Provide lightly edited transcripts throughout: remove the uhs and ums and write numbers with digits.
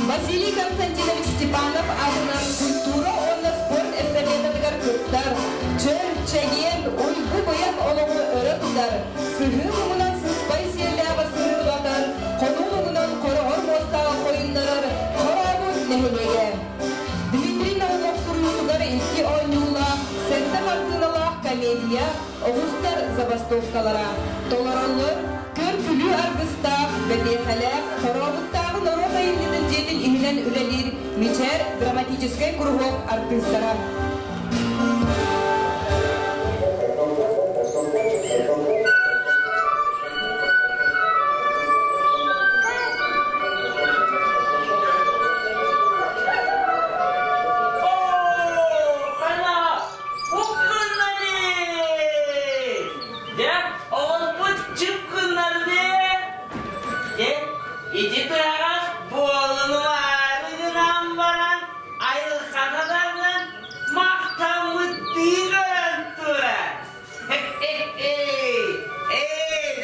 Василий Константинович Степанов аатынан культура уонна спорт эстафетатыгар кыттар, чөл, чэгиэн, уйгу-быйаҥ олоҕу өрө тутар, сыһыы муҥунан сыспай сиэллээҕи сыһыырҕатар, хонуу муҥунан хороҕор муостааҕы хойуннарар Хорообут нэһилиэгэ. Дмитрий Наумов суруйуутугар икки оонньуулаах, сэттэ хартыыналаах комедия Оҕустар забастовкалара толороллор, көр-күлүү аргыстаах, бэтиэхэлээх, Хорообуттааҕы норуот айымньытын дьиэтин иһинэн үлэлиир Мичээр драматическай куруһуок артыыстара. Дьэ, оҕолбут чып гыннардыы. Дьэ, ити тыаҕас буолунумаары гынан баран, айылҕата даҕаны махтаммыттыы көрөн турар. Эй,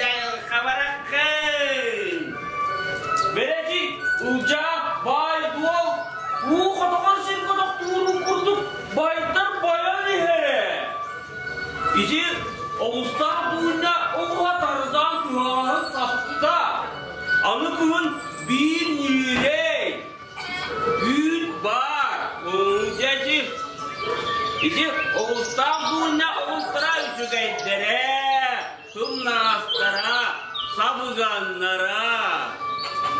айылҕа бараххан! Бэрэти, Ылдьаа, баай-дуол, уу хотоҕор сиргэ тохтуурун курдук байдар байан иһэрэ. Ити оҕустаах дуунньа оҕуһа Тарзан туһаҕаһын сапта. Аны кыһын биир ньиирэй, үүт баар. Дьэ ити, ити оҕустаах дуунньа оҕустара үчүгэйдэрэ, тымнаастара, сабыганнара.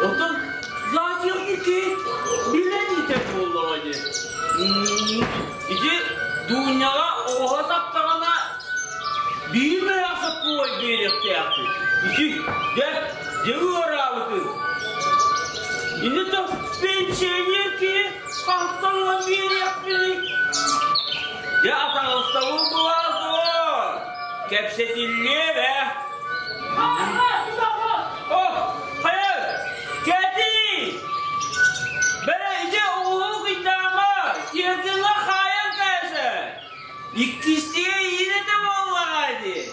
Оттон зоотехники билэн итэ буоллаҕа дии. Ити Дуунньаҕа оҕоһо саптаҕына биир мөһөөх соккуой биэриэхтээхпит. Ити дьэ, дьэ ыараабытын. Ини то пенсионер киһи хантан ылан биэриэхпиний? Дьэ атаҕастабыл былаас дуо? Кэпсэтиллиэ ээ. О, хайа, Кэти! Бэрэ ити оҕуһу кыйдаама, тиэргиҥҥэ хаайан кээсэ. Иккистиэ иирэтэ буоллаҕа дии.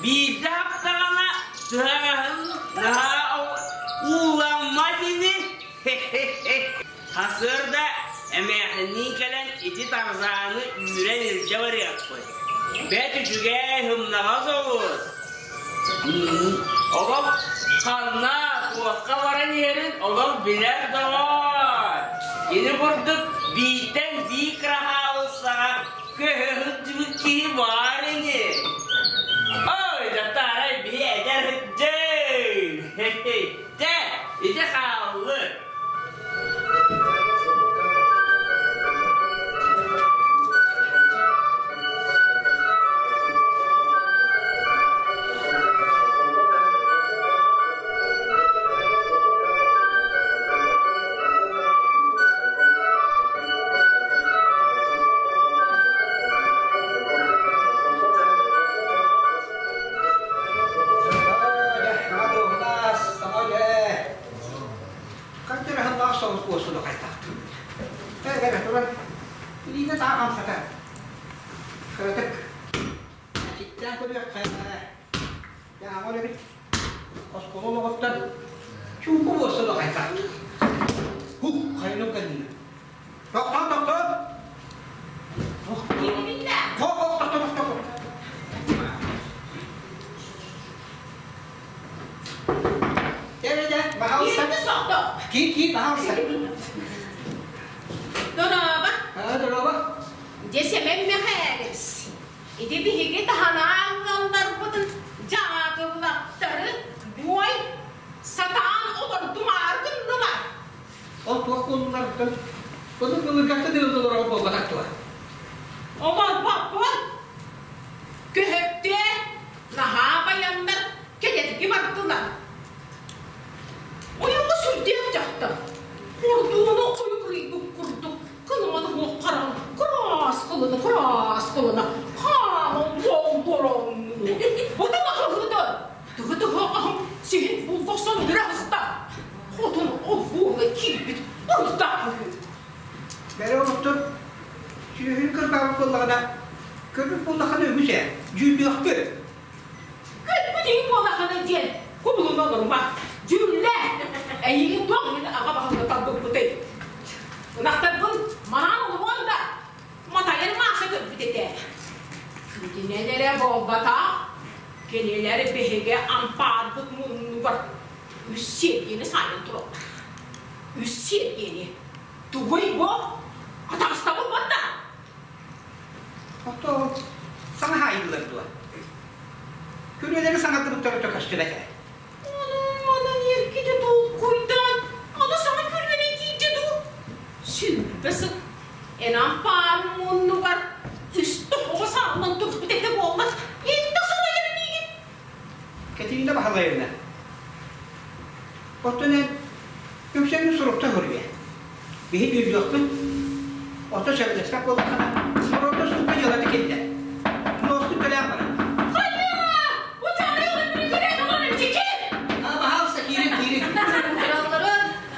Биирдэ хаптаҕына тыһаҕаһын наһаа ууламмат ини. Хасыарда эмээхинниин кэлэн ити Тарзааны үүрэн илдьэ барыахпыт. Бэт үчүгэй һымнаҕас оҕус. Олох ханна, туохха баран иһэрин олох билэр доҕоор. Кини курдук бииртэн биир кыраһаалыссаҕа көһө сылдьыбыт киһи баар ини. Ой, дьахтаарай биһи эдэр сылдьын. Дьэ, ити хааллы. Хантыраһаллаах соҕус куосуну хайдахтыы. Э, туран, илиитэ таах хамсата. Кыратык ситтээн көрүөххэ. Дьааҥы эбит. Оскуола олоҕуттан чуумпу буоссуну хайдахтыы. Хук, хайынын кэннинэ. Тохтоо, тохтоо! Хо, хо, тохтоо, тохтоо. Дэ, пожалуйста. Киир, киир, пожалуйста. Дороба. А, дороба. Дьэ Сэмэн Мэхээлис, ити биһиги таһанаан ыалларбытын дьаакыллаттары буой сатаан олордумаары гыннылар. Ол туох буоллулар Оннук былыргаттан ыалдылар буолбатах дуо? Олорбоппун. Көһөттүө наһаа байаннар кэлэрги бардылар. Ойоҕо сүрдээх дьахтар. Хордууну ойугурыйбыт курдук кылыманы хуоххаран кырааскалана кырааскалана хаалан болдороннуу. Бутума кыһыды. Тыгы-тыгы сиһин булгахсан өлөрө сыста. Хотун олбуорга киирбит уруйдаах үһү. Бэрэ олохтон сүөһүнү кырбаабыт буоллаҕына, көрбүт буоллаххына үгүс ээ, дьүүллүөхпүт. Көрбүтүҥ буоллаххына диэн кубулуна олорума. Дьүүллээ! Эйигин туох иһин аҕа баһылыга талбыппытый? сиэрдийэни саайан тураллар. Үс сиэрдийэни. Тугуй бу? Атаҕастабыл барда. Ото саҥа хаайдылар дуо? Күрүөлэри саҥардыбыттара көстүбэт ээ. Онон-манан эргитэ толкуйдаан, аны саҥа күрүөнэн киирдэ дуу? Сүүрбэ сыл эн ампаар муннугар үс тоһоҕо сааллан турбут этэ буолла. Инде салайар миигин. Катерина Баһылаевна, оттон эн үксэҥҥин сурукта суруйа. Биһи дьүүллүөхпүт, оттон сөбүлэспэт буоллаххына, орордо суукка дьыалата киллэр. Нуоскут төлөөн баран. Хайа! А, пожалуйста, киирин, киирин.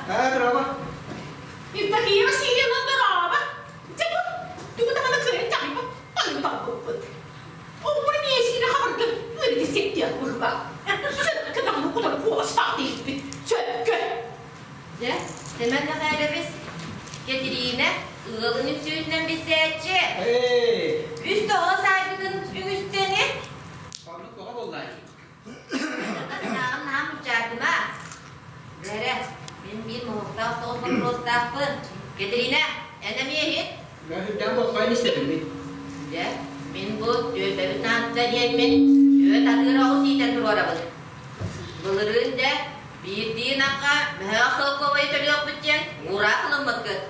А, здорово. Евдокия Васильевна, здорово. Дьэ бу, тугу даҕаны кыайан дьаһайбат, таҥныбыт албыппыт. Оҕобор миэсиини хабаргын үөрэтэ сиэттиэх быһыылаах. Сөпкө даҕаны утары куоластаах диэбиппит. Сөпкө. Дьэ, Сэмэн Мэхээлэбис, Кэтириинэ ыалын үксүүтүнэн билсээччи. Эй! Үс тоҕо саайбытын үгүстэни. Оннук тоҕо буоллаай? Санааҕын наһаа муччаатыма. Бэрэ, мин биир моһуктаах соҕус боппуруостаахпын. Кэтириинэ, эн эмиэ иһит. Үрдээн болҕойон истэбин мин. Дьэ, мин бу түөлбэбит наада диэммин түөрт атыыр оҕус иитэн туруорабын. Былырыын дьэ, биирдии ынахха мөһөөх солкуобайы төлүөхпүт диэн уураах ылыммыккыт.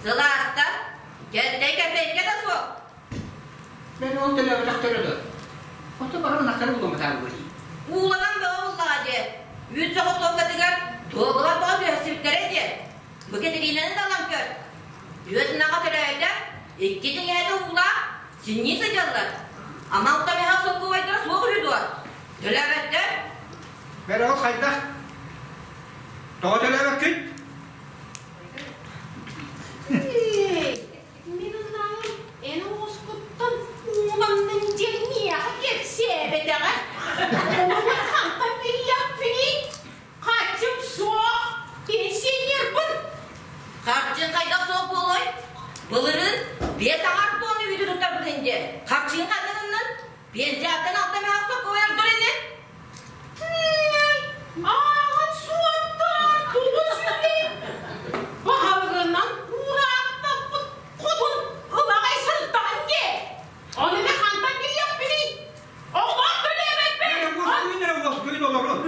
Сыл ааста, кэлтэй кэппэйкэ да суох. Мен ол төлөөбөтөхтөрө дуо? Ото баран ынахтары булумматаабы дии. Ууланан бөҕө буллаҕа дии. Үүт соҕотуопкатыгар дуогабар бөҕө түһэрсибиттэрэ дии. Бу Кэтириинэни да ылан көр. Түөрт ынаҕа төрөөтө, икки тиҥэһэтэ уулаах, синньии сылдьаллар. Амалта мөһөөх солкуобайдара суох үһү дуо? Төлөөбөттөр. Бэр ол хайдах? Тоҕо төлөөбөккүн? Мин ынааҕым эн оҕускуттан ууланным диэн миэхэ кэпсээбэтэҕэ. Ону хантан билиэхпиний? Харчым суох, пенсионербын. Харчыҥ хайдах суох буолуой? Былырыын биэс аҥаар туонна үүтү туттарбытын диэн. Харчыҥ ханна гыннын? Пенсияттан алта мөһөөх сокуойар дур ини? Ааҕын суоттаан тугу сүтэй? Баһылыгынан уураахтаппыт хотун ылаҕай сырдаҕын дии. Ону мин хантан билиэхпиний? Оҕолор төлөөбөппүн! Уоскуйун эрэ уоскуйун олорун.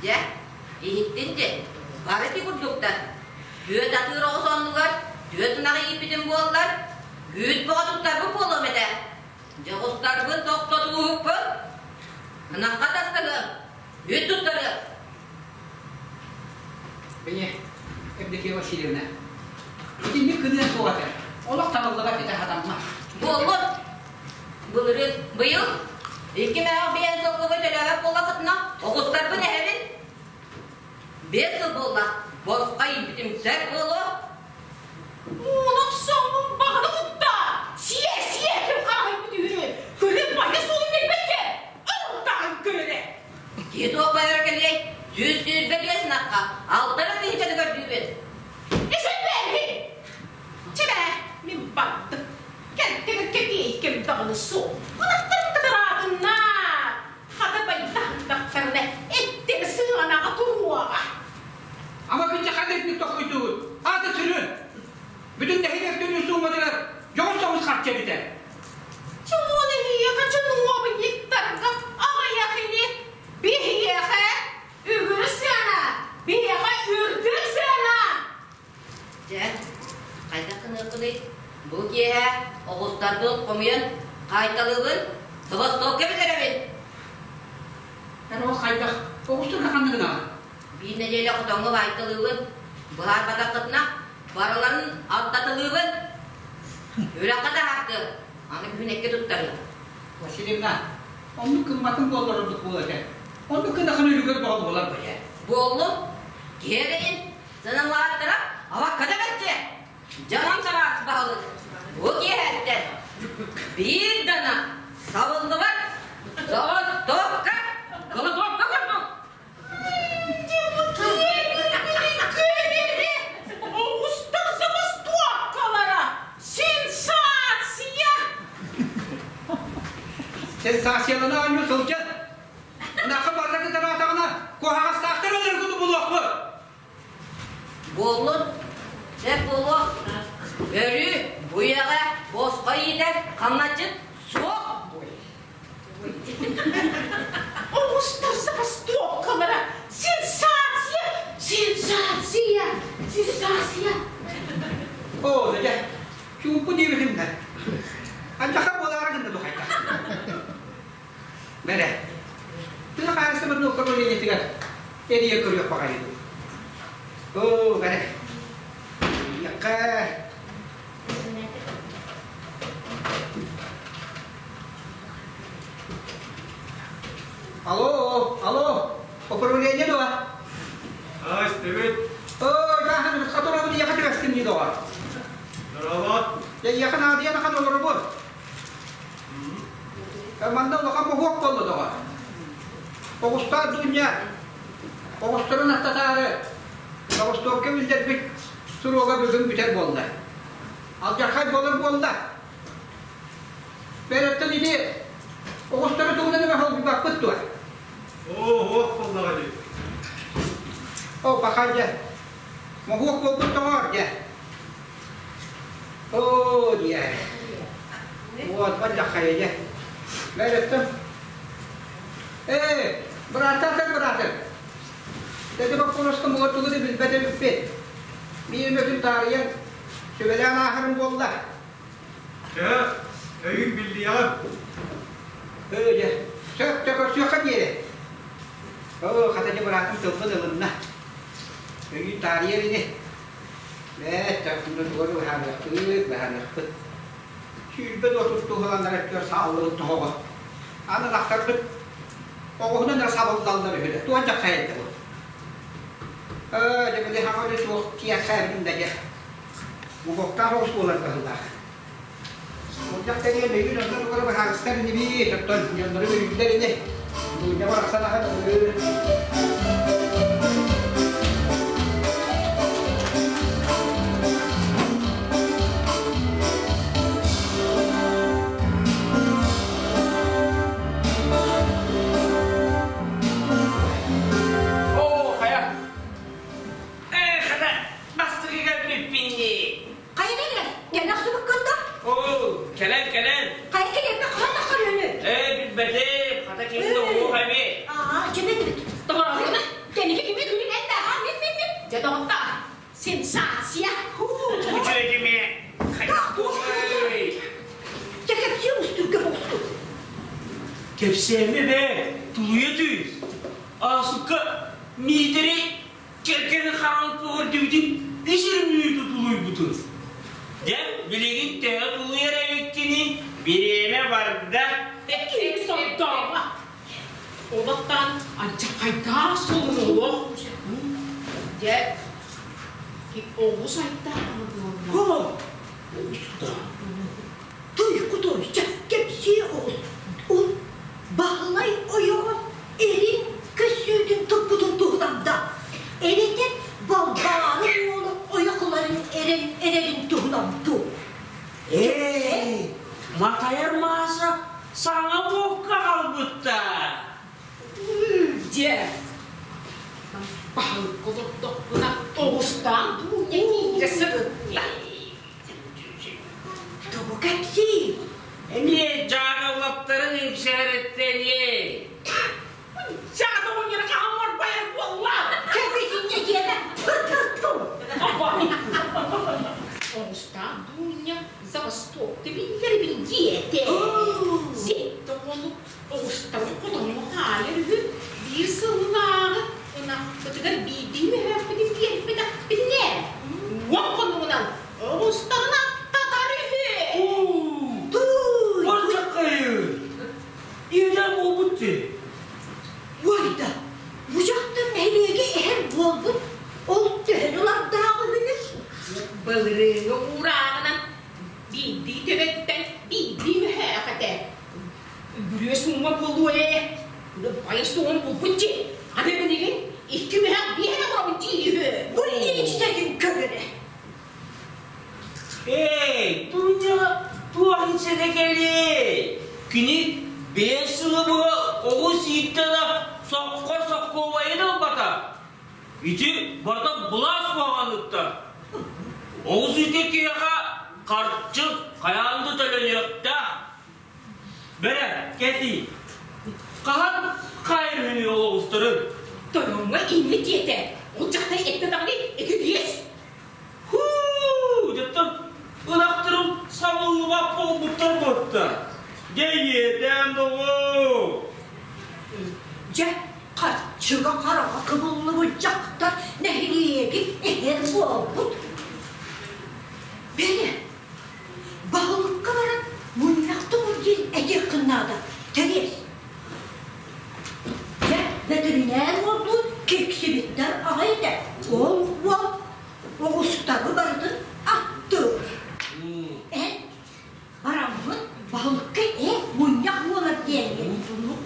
Дьэ, иһиттин дьэ, бары ити курдуктар. Түөрт атыыр оҕус оннугар түөрт ынаҕы ииппитим буоллар, үүт бөҕө туттарбыт буолуом этэ. Дьоҕустарбын тохтотууһукпун. Ынахха тастыгым, үүт туттарыам. Бэйэ, Евдокия Васильевна, итинник кыныа суох этэ. Олох табыллыбат этэ хатаммат. Буоллун. Былырыын, быйыл икки мөһөөх биээн солкуобай төлөөбөт буоллаххытына, оҕустарбын эһэбин. Биэс сыл буолла, босхо ииппитим сөп буолуо. Муунах соҥун баҕаны кутта! Сиэ, сиэ, ким хараһыйбыт үһүнү, көрү байа суолун билбэккэ, ылтаҕын көрөрө. Киһи туох байара кэлиэй, 125 ынахха алта эрэ тыһыынчаны көрдүүбүн. Эсэлбээһи! Чэбээ, мин бардым. Кэлтэгэр кэпиэйкэм даҕаны суох. Ынахтарым кытараатыннар. Хата байдаһындахтарына эттэр сыанаҕа туруоҕа. Ама күнчэ ханна итинник тохуйдугут? Аата сүрүн! Бүтүн нэһилиэк төлүүр сууматыгар дьоҕус соҕус харчы эбитэ. Чуон эһиэхэ чунуобунньуктарга аҕыйах ини. Биһиэхэ үгүс сыана, биһиэхэ үрдүк сыана. Дьэ, хайдах гыныахпыный? Бу киэһэ оҕустарбын хомуйан хаайталыыбын, Севастопка бүтэрэбин. Эн ол хайдах оҕустарга ханна гынаҕын? Биир нэдиэлэ хотоҥҥо баайталыыбын, быһаарбатаххытына барыларын алдатылыыбын. Үрэххэ таһаартыам, аны күһүн эккэ туттарыам. Васильевна, оннук гымматын буоллар ордук буолуо этэ. Оннук гынахын үлүгэр бөҕө буолар бэйэ. Буоллун, киһи эрэйин сыналааттара абакка да бэрчэ. Дьонум сабаас баһылык бу киэһэттэн биир дана сабыллыбат соҕотохто голотуопка курдук. Оҕустар забастовкалара! Сенсация! Сенсациялана оонньуу сылдьан. Ынахха барда кытараатаҕына, куһаҕастаахтар өлөргүтү булуохпут. Буоллун, сөп буолуо. Өрүү бу үйэҕэ босхо иитэр хамначчыт суох. Оҕустар забастовкалара сенсация! Сенсация! Сенсация! Оо, дьэ, чуумпу диэбитим да. Андьаха буолаары гынна духайда. Бэрэ, тыа хаһаайыстыбатын управлениетыгар эрийэ көрүөх баҕайы дуу. Оо, бэрэ, эрийиэххэ. Алло, алло, управление дуо? Аа, истэбит. Ой, баахан хаторобут ийэхэ түбэстим дии доҕор. Здорово. Дьэ, ийэхэ наадыйан ахан олоробут. Манна улахан моһуок буолла доҕор. Оҕустаах Дуня оҕустарын аттатаары Ростовка биллэрбит суруга бүгүн бүтэр буолла. Алдьархай буолар буолла. Бэрэттэн ити оҕустары тугунан эмэ холбуппаппыт дуо? Оо, уох буоллаҕа дии. О, паха дьэ. Моһуок буолбут доҕор дьэ. Оо, диэ. Вот, бадьаххайа дьэ. Бэрэттэн. Ээ, бырааттаатар быраатыр. Дэди боппуруоска муҥар тугу да билбэт эбиппит. Биир мөтүн таарыйан, сүбэлээн ааһарым буолла. Чэ, өйүн биллиэҕим. Ээ, дьэ, сөп, дьэ көрсүөххэ диэри. Оо, хата дьэ быраатым тылбын ылынна. Өйүн таарыйар ини. Бээ, онно тугу быһаарыахпыт, быһаарыахпыт. 20 туһаланнар өттүгэр сааллыбыт тоһоҕо. Аны ынахтарбыт оҕуһунан эрэ сабыллаллар үһү да, туох дьаххайда бу? Ээ, дьэ били хаҥа үлэ суох киэххэ да дьэ. Муһуктаах оҕус буолар быһыылаах. Мунньах тэрийэн өйүүн онно тугу быһаарыстар инибиит, оттон дьоннору үөрүүллэр ини. Дуунньа барахсан ахан ыллыыр. Оо, хайа. Ээ, хата, бастакыга бүппүн дии. Хайа кэлэр? Кэлэ охсубуккун да? Оо, кэлэн, кэлэн. Хайа кэлэрбэ хаһан тахсар үһүнү? Ээ, билбэтим. Хата ким да уох эбит. Аа, ким этибит? Тоҕоруна, Кэнники кими күнүн эн да, аа, мин, мин, мин. Дьэ доҕотта, сенсация! Үчүгэйдиме. Хайдах Дьэ кэпсиэ устурга боҕусту. Кэпсээмэ бээ, тулуйа түс. Аасыкка Миитэрэй кэргэнин хараҕын көҕөрдүбүтүн үс эрэ мүнүүтэ тулуйбутун. Дьэ, билигин төһө тулуйар эбиккиний? Бириэмэ барда. Киһи сордооҕо. Олохтон алдьархайдаах солун олох. Дьэ, оҕус айдаана буолла. Туй кутой, кэпсиэ оҕус. Ол Баһылай ойоҕо эрин көссүүтүн туппутун туһунан да, эбэтэр Балбаары уола ойохларын эрэн эрэрин туһунан дуу. Эй, матайар Мааса саҥа буокка аҕалбыттар. Дьэ, баһылыкка олордохпуна оҕустаан дуу, дьэ сырытта. Тугу кэпсии? Эмиэ дьаагаллаптарын үҥсээрэттэнии. Дьаада оҕонньоро хаһан морбайар буолла? Кэбисинньэ диэмэ, ытыртым. Оҕустаах Дуунньа забастовка биллэрбин диэтэ. Сэттэ хонук оҕустарын хотоҥҥо хаайар үһү. Биир сыллааҕы ынахпытыгар биирдии мөһөөхпүтүн биэрбэтэхпитинэ, уон хонугунан оҕустарын аттатар үһү. Туй! Бардакайы! Иэдээн буолбут дии. Уойда, бу дьахтар нэһилиэги эһэр буолбут, ол төһөнү ылардаах үһүнүй? Былырыыҥҥы уурааҕынан биирдии төбөттөн биирдии мөһөөх этэ. Бүрүө сумма буолуо ээ. Байа суоҕун булбут дии. Аны билигин икки мөһөөх биэһэ да оҥоробун дии үһү. Бу иичтэтин көрөрө. Эй, Дуня, туох инсэтэ кэлиэй? Кини 5 Ити барыта былаас куһаҕаныттан. Оҕус ити киһиэхэ харчы хайаан да төлөнүөхтээх. Бэрэ, кэтии. Хаһан хайырыһыны олоҕустарын? Тойоҥҥо инник диэтэ. Ол дьахтар эттэ даҕаны этириэс. Һуу, дьоттон ынахтарым сабыллыбат буолбуттар буотта. Дьэ иэдээн доҕоо. Дьэ, харчыга хараҕа кыбыллыбыт дьахтар нэһилиэги эһэр буолбут. Бэйэ, баһылыкка баран мунньахта ол диэн этиэххин наада, Тэриэс. Дьэ, бэтэринээр уоллуун киксибиттэр аҕай этэ. Ол уол оҕустары барытын аттыыр. Эн бараммын баһылыкка эн мунньах буолар диэҥҥин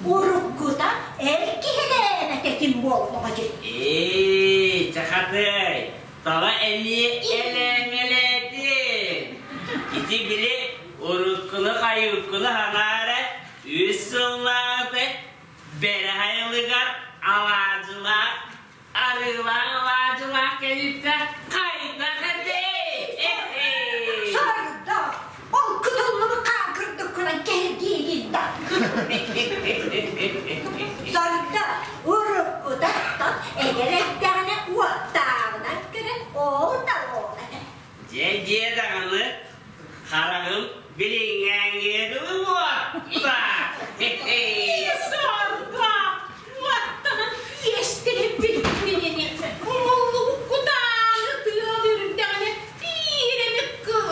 уруккута эр киһилээбэт этим буоллаҕа дии. Ээ, чахатай, тоҕо эмиэ элэҥэлээтиҥ? Ити били уруккуну-хайыккуну санаара үс сыллааҕыта Бэрэ Хайылыгар алаадьылаах Арыылаах алаадьылаах кэлиитэ хайдах этэй? Сарда, ол кытыллыбыт хаан кырдыккынан кэһиргиигин да. Сарда, уруккутаттан эдэр эрдэҕинэ уоттааҕынан көрөн ол да ол этэ. Дьэ дьиэ даҕаны хараҕым билиҥҥээҥҥиэ дылы уотта. Сарда, уоттанан күөстэрин бүттүнэни умуллубуккутааны тыал үрдэҕинэ биир эмит кыл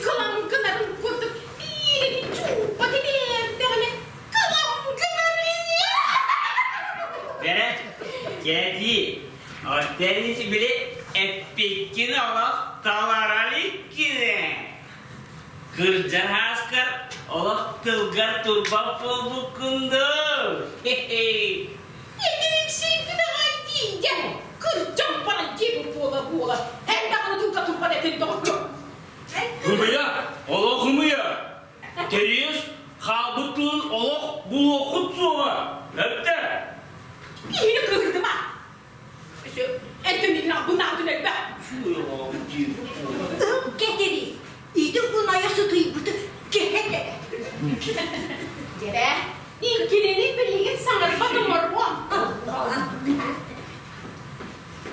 кылам гынарын курдук биир эмит чууппа тибиэрдэҕинэ кылам гынар ини. Бэрэ, кэтии, оттон ити били эппиккин олох толорор иккини. Кырдьар ааскар олох тылгар турбат буолбуккун дуу? Этиримсийбит аҕай тиийдэ. Кырдьан баран диэбит буола-буола. Эн даҕаны тылга турбат этин доҕоччук. Ымыйа, олох ымыйа. Тэриэс хаалбыт тылын олох булуоххут суоҕа. Эптэ. Киһини кыыһырдыма. Эттин бынаатын элбэх. Ыл кэтири, ити унайа сытыйбыты кэһэн эрэ. Дьэрэ, иккилини билигин саҥарбат оҥоруом.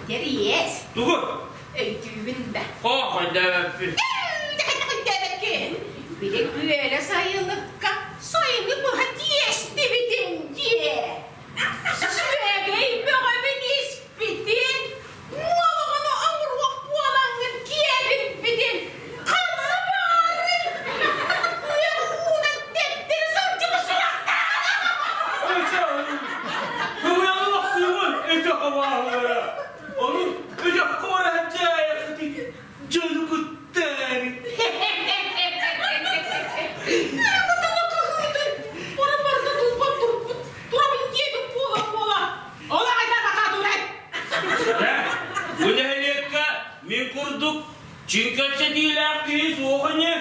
Тэриэс. Тугу? Өйдүүбүн да. Хоохойдөөбөппүн. Дэхэтэхэйдээбэккин. Били күөлэ сайылыкка сайыны быһа тиэстибитин дии. Сүөгэй бөҕөбүн испитин, уолугуну оҥоруох буолаҥҥын киэбирбитин ханна баарый? Күөх уунан тэптэрэ сылдьыбыт сурахтаах! Ымыйаны лахсыыбын өтөх абааһылара. Ону өтөххө бараһадьаайаххытый дьону куттаабыт. Бу нэһилиэккэ мин курдук чиҥкэпсэтиилээх киһи суох ини.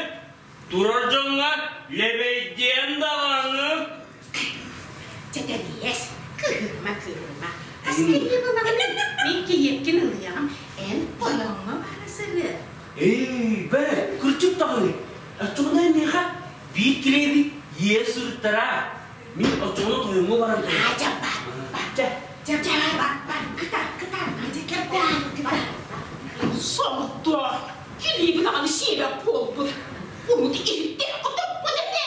Турар дьоҥҥо лэбэйдиэн даҕаны. Чэтэриэс, кыһыма, кыһыма. Аскайы булаҕын, мин кийиэккин ылыаҕым, эн тойоҥҥо бара сырыт. Эй, бэрэ, кырдьык даҕаны. Оччоҕуна миэхэ биир килиэби иэ сырыттара. Мин оччоҕуна тойоҥҥо баран Аадьа бар, бар, Чэ, чэ, бар, бар, кытар, кытар, аадьа кытар, кытар. Соҕотох, килиэби даҕаны сиэбэт буолбут. Урут иһиттэ, отоппут этэ.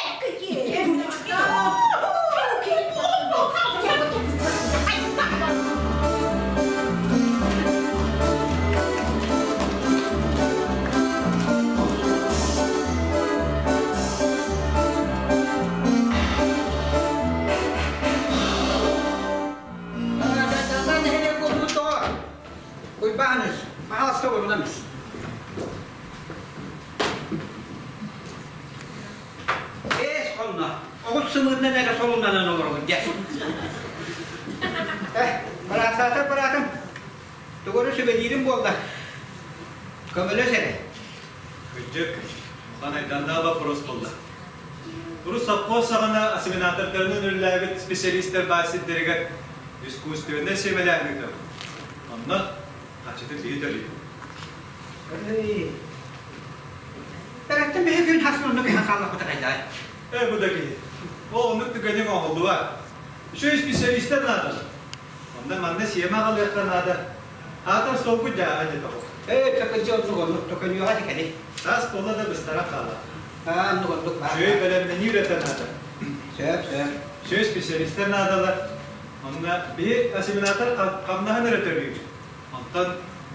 Уйбааныс, пожалуйста, уйбанамыс. Ээс хонно, оҕус сымыытынан эрэ солуннанан олоробун дьэ. Э, бырааттаатар быраатым, тугу эрэ сүбэлиирим буолла. Көмөлөс эрэ. Кырдьык, ханайданнаа вопрос буолла. Урут совхоз саҕана осеменатордарынан үлэлээбит специалистар баар сирдэригэр искусственнай сиэмэлээһин ыытабыт. Онно харчытын биһи төлүүбүт. Эрэттэн биһи күн хасын оннук иһэн хааллахпыта хайдаа. Ээ бу да киһи. Ол оннук түгэниҥ оҥоһуллубат. Үчүгэй специалистар наадалар. Онно манна сиэмэ аҕалыахха наада. Аатар суолгут дьааҕа дьэ тоҕо. Ээ төкөдьө оннук оннук төкөнүөҕэ тикэни. Саас буолла да быстара хаалар. Аа оннук оннук баар. Үчүгэй бэлэмнэнии үлэтэ наада. Сөп сөп. Үчүгэй специалистар наадалар. Онно биһи осеменатор хамнаһын эрэ төлүүбүт. Онтон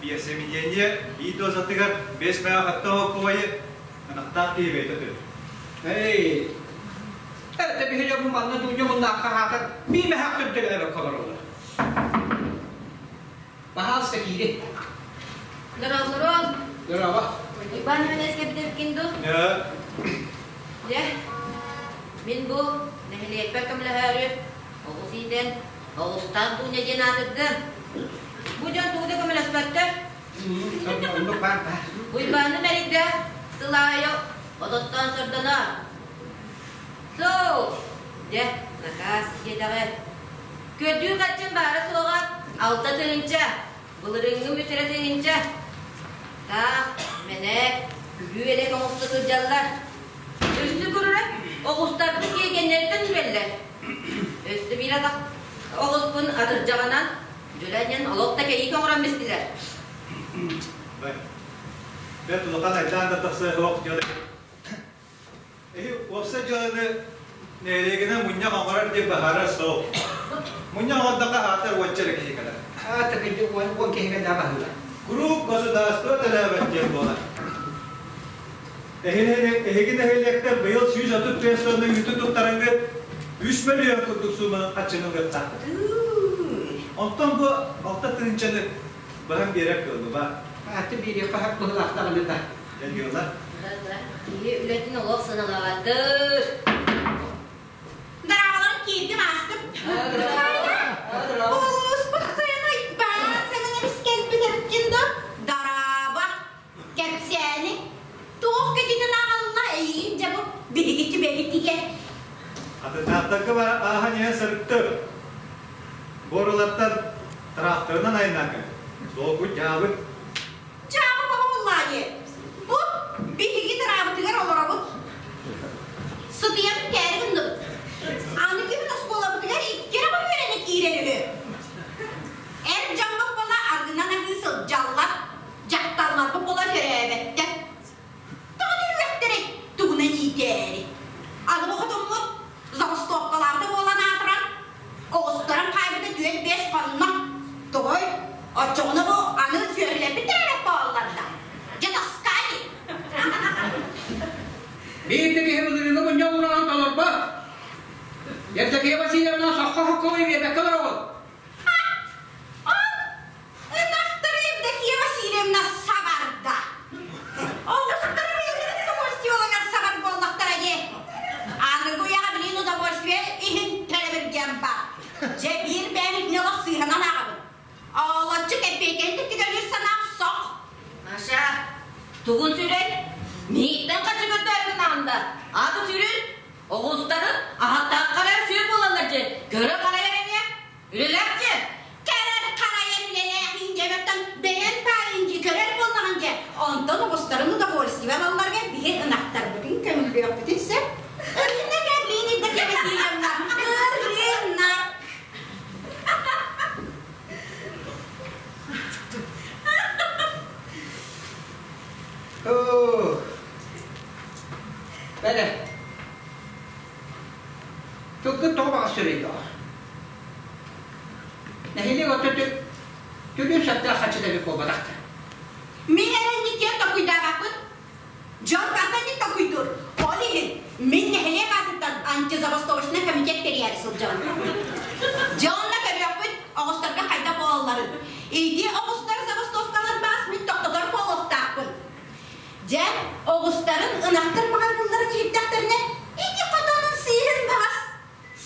биосеменение биир дозатыгар 5 мэҕэ хатта оһоккубайы ынахтаах киһи бэйэтэ төлүүр. Эй, это биһи дьоммун манна дуунньа муннаахха хаатар бии мэһээх түрдэлэбэккэ олороллор. Пожалуйста, киири. Здорово. Здорово. Иван Иванович кэпсэпкин дуу? Дьэ, мин бу нэһилиэкпэр көмөлөһөөрү оҕус иитэн, оҕустаах Дуня диэн аатырдым. Бу дьон тугу да көмөлөспөттөр. Оннук баар баар. Уйбааны мэрийдэ сыл аайы ототтоон сордоно. Соо, дьэ, накаас диэтэҕэ. Көрдүүр хаччын баара-суоҕа 6 тыһыынча, былырыыҥҥы мүсэрэ тыһыынча. Таах, мэнээк, күлүү-элэк оҥосто сылдьаллар. Өссө көрөрө, оҕустарбын тиэргэннэриттэн үрэллэр. Өссө биир атах оҕуспун атырдьаҕынан дьүлэнэн олох да кэйиик оҥорон бистилэр. Бэрт улахан айдаан да тахсыа суох дьыала. Эһи уопсай дьыаланы нэһилиэгинэн мунньах оҥорор диэн быһаарар суох. Мунньах оҥордоххо аатар уонча эрэ киһи кэлэр. Аата кырдьык 10 киһигэ да баһыыла. Куруук государство төлөөбөт диэн буолар. Эһиги нэһилиэктэр быйыл 135 тонна үүтү туттарыҥҥыт 3 мөлүйүөн курдук сууманы хаччыны ылыахтааххыт. Онтон бу 6 тыһыынчаны быһан биэрэр кыаллыба. Аата биэриэххэ хат быһылаахтаҕына да. Дьэ Киһи үлэтин олох сыаналаабаттыр. Дорооболорун киирдим аастым. Улууспут тойоно Иван Семенович кэлбит эбиккин да? Дорообо. Кэпсээни. Туох кэтитин аҕалла эйигин дьэ бу биһиги түбэбитигэр. Атыннаахтарга бар ааһан иһэн сырыттым. Буорулаттан тракторынан айнаан кэллим. Суолгут дьаабыт. Дьаабы боһумуллаа дии. Бу биһиги тыраабытыгар олоробут. Сытыйан бүтээри гынныбыт. Аны күһүн оскуолабытыгар икки эрэ үөрэнэ киирэр үһү. Эр дьоммут буола аргынан аһыы сылдьаллар, дьахталларбыт буола төрөөбөттөр. Тоҕо төрүөхтэрэй тугунан иитээри. Аны бу хотуммут забастовкалаабыта буолан аатыран, оҕустаран хаайбыта түөрт биэс хонно. Тоҕой, оччоҕуна бу аны сүөһүлэрбит төрөөбөт буолаллар да. Дьэ таскаай. Биир да киһи былырыыҥҥы мунньах ураан толорбот. Евдокия Васильевна соххо-хокко биэрбэккэ олороҕут. Ынахтары Евдокия Васильевна сабарда. Оҕустары бэйэлэрин удовольствиеларыгар сабар буоллахтара дии. Аныгы үйэҕэ билин удовольствие иһин төлөбүргэн бар. Дьэ биир бэйэм итини сыыһанан ааҕабын. Олоччу кэппиэкэни түгөлүүр санаам сох. Маша, тугун сүрэй? Мииттэн хачы көрдөөргүн аанда. Аты сүрүн, оҕустарын аһаттаах қарайар сүр буолаллар дьэ. Көрө қарайар эмиэ. Үлэлээх дьэ. Кэрэр харайар үлэлээх индиэбэттэн бэйэн паайын дии көрөр буоллаҕын дьэ. Онтон оҕустарын удовольствие алалларга биһи ынахтарбытын көҥүллүөхпүтүн сөп. Ырыынак блин Евдокия Васильевна, ырыынак. Оо. Бәле. Тылгын тоҕо баҕас сүрэйдэҕэ. Нэһилиэк өттө түлүн сөптөөх хаччыта эбит буолбатахта. Мин эрэнниккэ токуйдаабаппын. Дьон барытын токуйдуур. Ол иһин мин нэһилиэк аатыттан антизабастовочный комитет тэрийээри сылдьабын. Дьэ онно көрүөхпүт оҕустарга хайдах буолалларын. Ити оҕустар забастовкалар баас мин тохтотор буолуохтаахпын. Дьэ, оҕустарын ынахтар маҕарыылларын иһиттэхтэринэ, ити хотонун сыыһын баҕас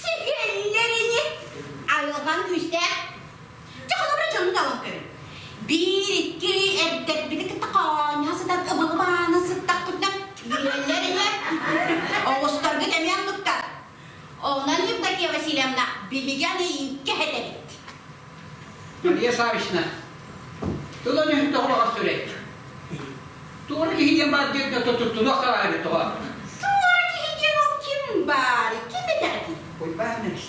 сиһэллэрини айылҕан күүстээх. Дьэ, холобура дьону талан көрүн. Биир-икки эрдэрбити кытта хоонньоһо сытан ыбылыбаана сыттахпытына киирэллэр ини. Оҕустаргыт эмиэ оннуктар. Онон Евдокия Васильевна биһиги аны иҥкэ этэбит. Мария Савична, Тылын өһүн тоҕо баҕас сүрэй. Туора киһи диэн баар диэн туттунуох да баар эбит тоҕо. Туора киһи диэн ол ким баар? Ким этэҕитий? Уйбаан эмис.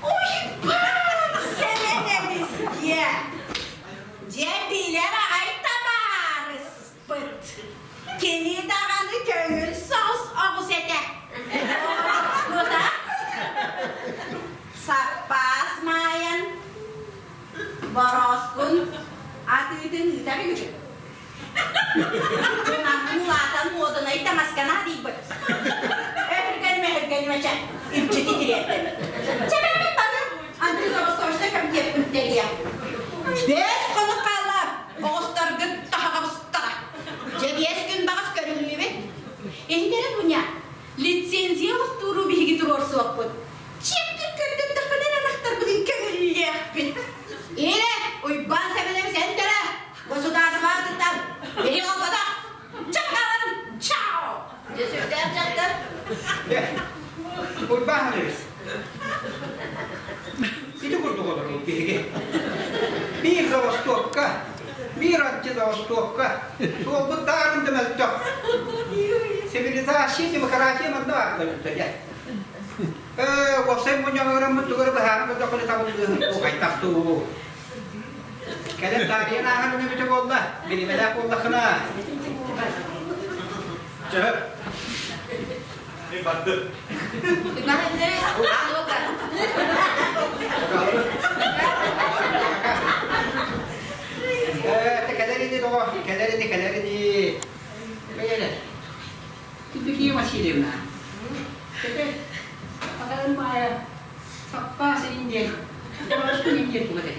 Уйбаан Сэмэн эмис диэ. Дьэ билэр аҕай табаарыспыт. Кини даҕаны көҥүл соҕус оҕус этэ. Кута саппаас маайан Борооскун атыытын ыытар үһү. Кунанын улаатан муодунай таҥасканаа диибит. Өһүргэнимэ, өһүргэнимэ, чэ, илдьити тириэрдим. Чэ, бэрбин бары антизавосточнай комитет тэрийэ. Бэс хонук хаалла, оҕустаргыт таһаҕабыстара. Дьэ, биэс күн баҕас көрүллүбүт. Иһитэрэ Дуня, лицензия олохтууру биһиги туруорсуохпут. Чиэптик көрдөрдөхпүнэ эрэ ынахтарбытын көҥүллүөхпүт. Иһирэ, Уйбаан Сэмэнэбис эн төрө, государство аатыттан биһи олбатах. Чакаларым, чао! Дьэ сүрдээх дьахтар. Уйбаан Сэмэнэбис. Ити курдук олорбут биһиги. Биир забастовка, биир антизабастовка, суолбут даарын да мөлтөх. Цивилизация, демократия манна баар дьэ. Ээ, уопсай мунньаҕы ыраммыт тугу эрэ быһааран көрдөххүнэ табыллыаһын хайдах дуу. Кэлэн таарыйан ааһан эбитэ буолла, биримэлээх буоллаххына. Чэ, мин бардым. Ээ, кэлэр ини доҕор, кэлэр ини, кэлэр ини. Бэйэлэр. Евдокия Васильевна, теперь Атарын Маайа саппаас индиэн, Боруоскун индиэн туга этэй?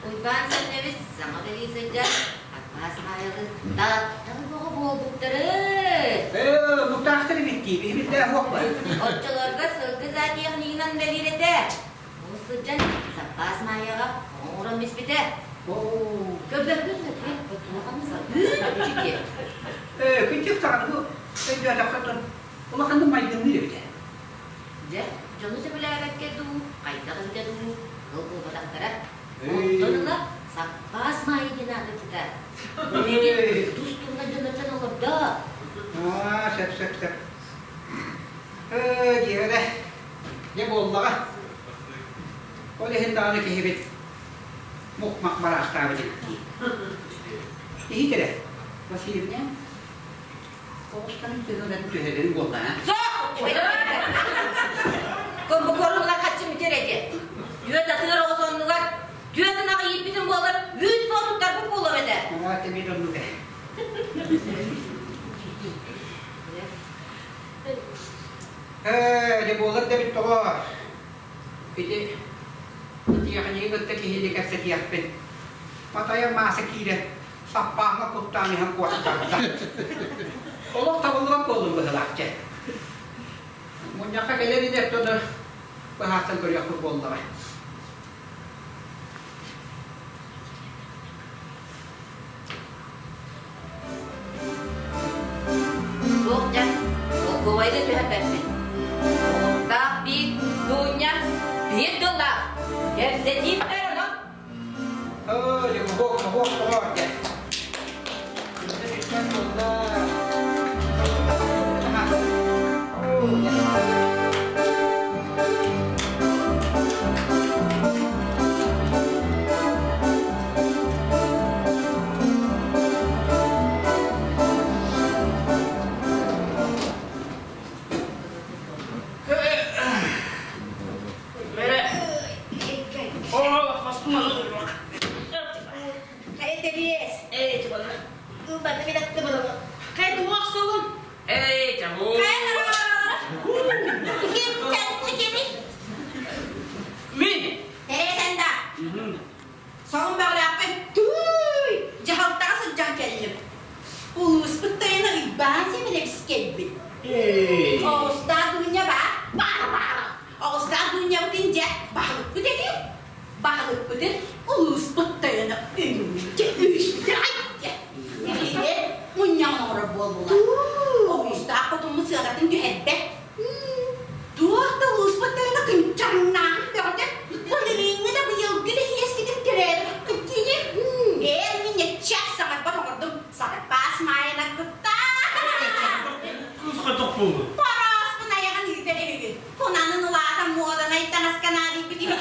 Уйбаан Сэмнэбис саҥа бэлии сылдьар Аппаас Маайалыын таптал бөҕө буолбуттары. Ээ, муктаахтар эбит дии, биһибиттээх уохпар. Оччолорго сылгы зоотехнигынан бэлиир этэ. Ол сылдьан саппаас Маайаҕа оҥорон биспитэ. Көрбөккүн да улахан сылгы Ээ, кырдьык даҕаны бу өйдөөтөххө улаханнык майгынныыр эбит ээ. Дьэ, дьону сөбүлээбэккэ дуу, хайдах эбитэ дуу, тыл буолбатахтара. Онтон ыла саппаас Маайа диэн аатырбыта. Билигин тус-туһунан дьоннортон олордо. Аа, сөп, сөп, сөп. Ээ, диэбэтэ. Дьэ буоллаҕа. Ол иһин даҕаны киһибит мух-мах бараахтаабыт эбит дии. Иһит эрэ, Васильевна, оҕустарын тыһынан түһэлэрин буолла, а? Комбукорунна хаччы бүтэр эти. Түөт атыыр оҕус оннугар түөт ынаҕы ииппитин буолар үүт буотуттарбыт буолуом этэ. Аа, тэбиэт оннук ээ. Ээ, дьэ буолар да эбит тоҕо. Ити тиэхиньиги кытта киһини кэпсэтиэхпин. Матайа Мааса киирэн, саппааҥҥа куттаан иһэн куоттарда. Олох табыллыбат буоллум быһыылаах дьэ. Мунньахха кэлэр ини оттону быһаарсан көрүөхпүт буоллаҕа. Суох дьэ, солкуобайга түһэрбэппин. Оҕустаах биир Дуунньа биир тыллаах кэпсэтииттэр онон. Оо, дьэ, буһуох, буһуох, буһуох дьэ. Бүттэн буолла. Оо, дьэ. Мин! Соһун бөҕөлөөхпүн тууй дьаһалтаҕа сылдьан кэллим. Улууспут тойоно Уйбаан Сэмэнэбис кэлбит. Оҕустаах Дуунньа баар, баара-баара. Оҕустаах Дуунньабытын дьэ баһылыкпыт этий. Баһылыкпытын улууспут тойоно үнүрдэ үүстэ айда. Нэһилиэк мунньаҕын оҥорор буоллулар. Оҕустаах хотуммут сыанатын түһэрбэт. Туох да улууспут тойоно кынчаҥнаан бөҕөтө. Былырыыҥҥы да быйылгы да таҥаска наадыйбыт үһү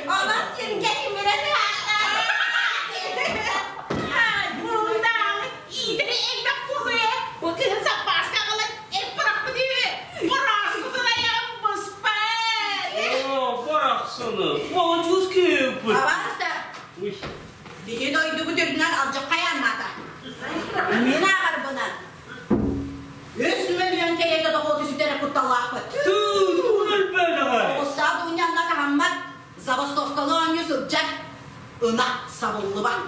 Олох сиргэ тимирэ Муҥдааҕы иитэрэ элбэх буолуо Бу кыһын саппааска аҕалан эп бырахпыт үһү. Бырааспытын айаҕын быспат. Оо, барахсаны, молодьуус киһиппит. Абаҕастар, биһи дойдубут үрдүнэн алдьархай ааннаата. Мин ааҕарбынан, үс мөлүйүөн кэриэтэ дохуоту сүтэрэ кутталлаахпыт. Тыы, өлбөдөҕө. Оҕустаах дуунньанна таһаммат, забастовкалы оонньуу сылдьар, ынах сабыллыбат.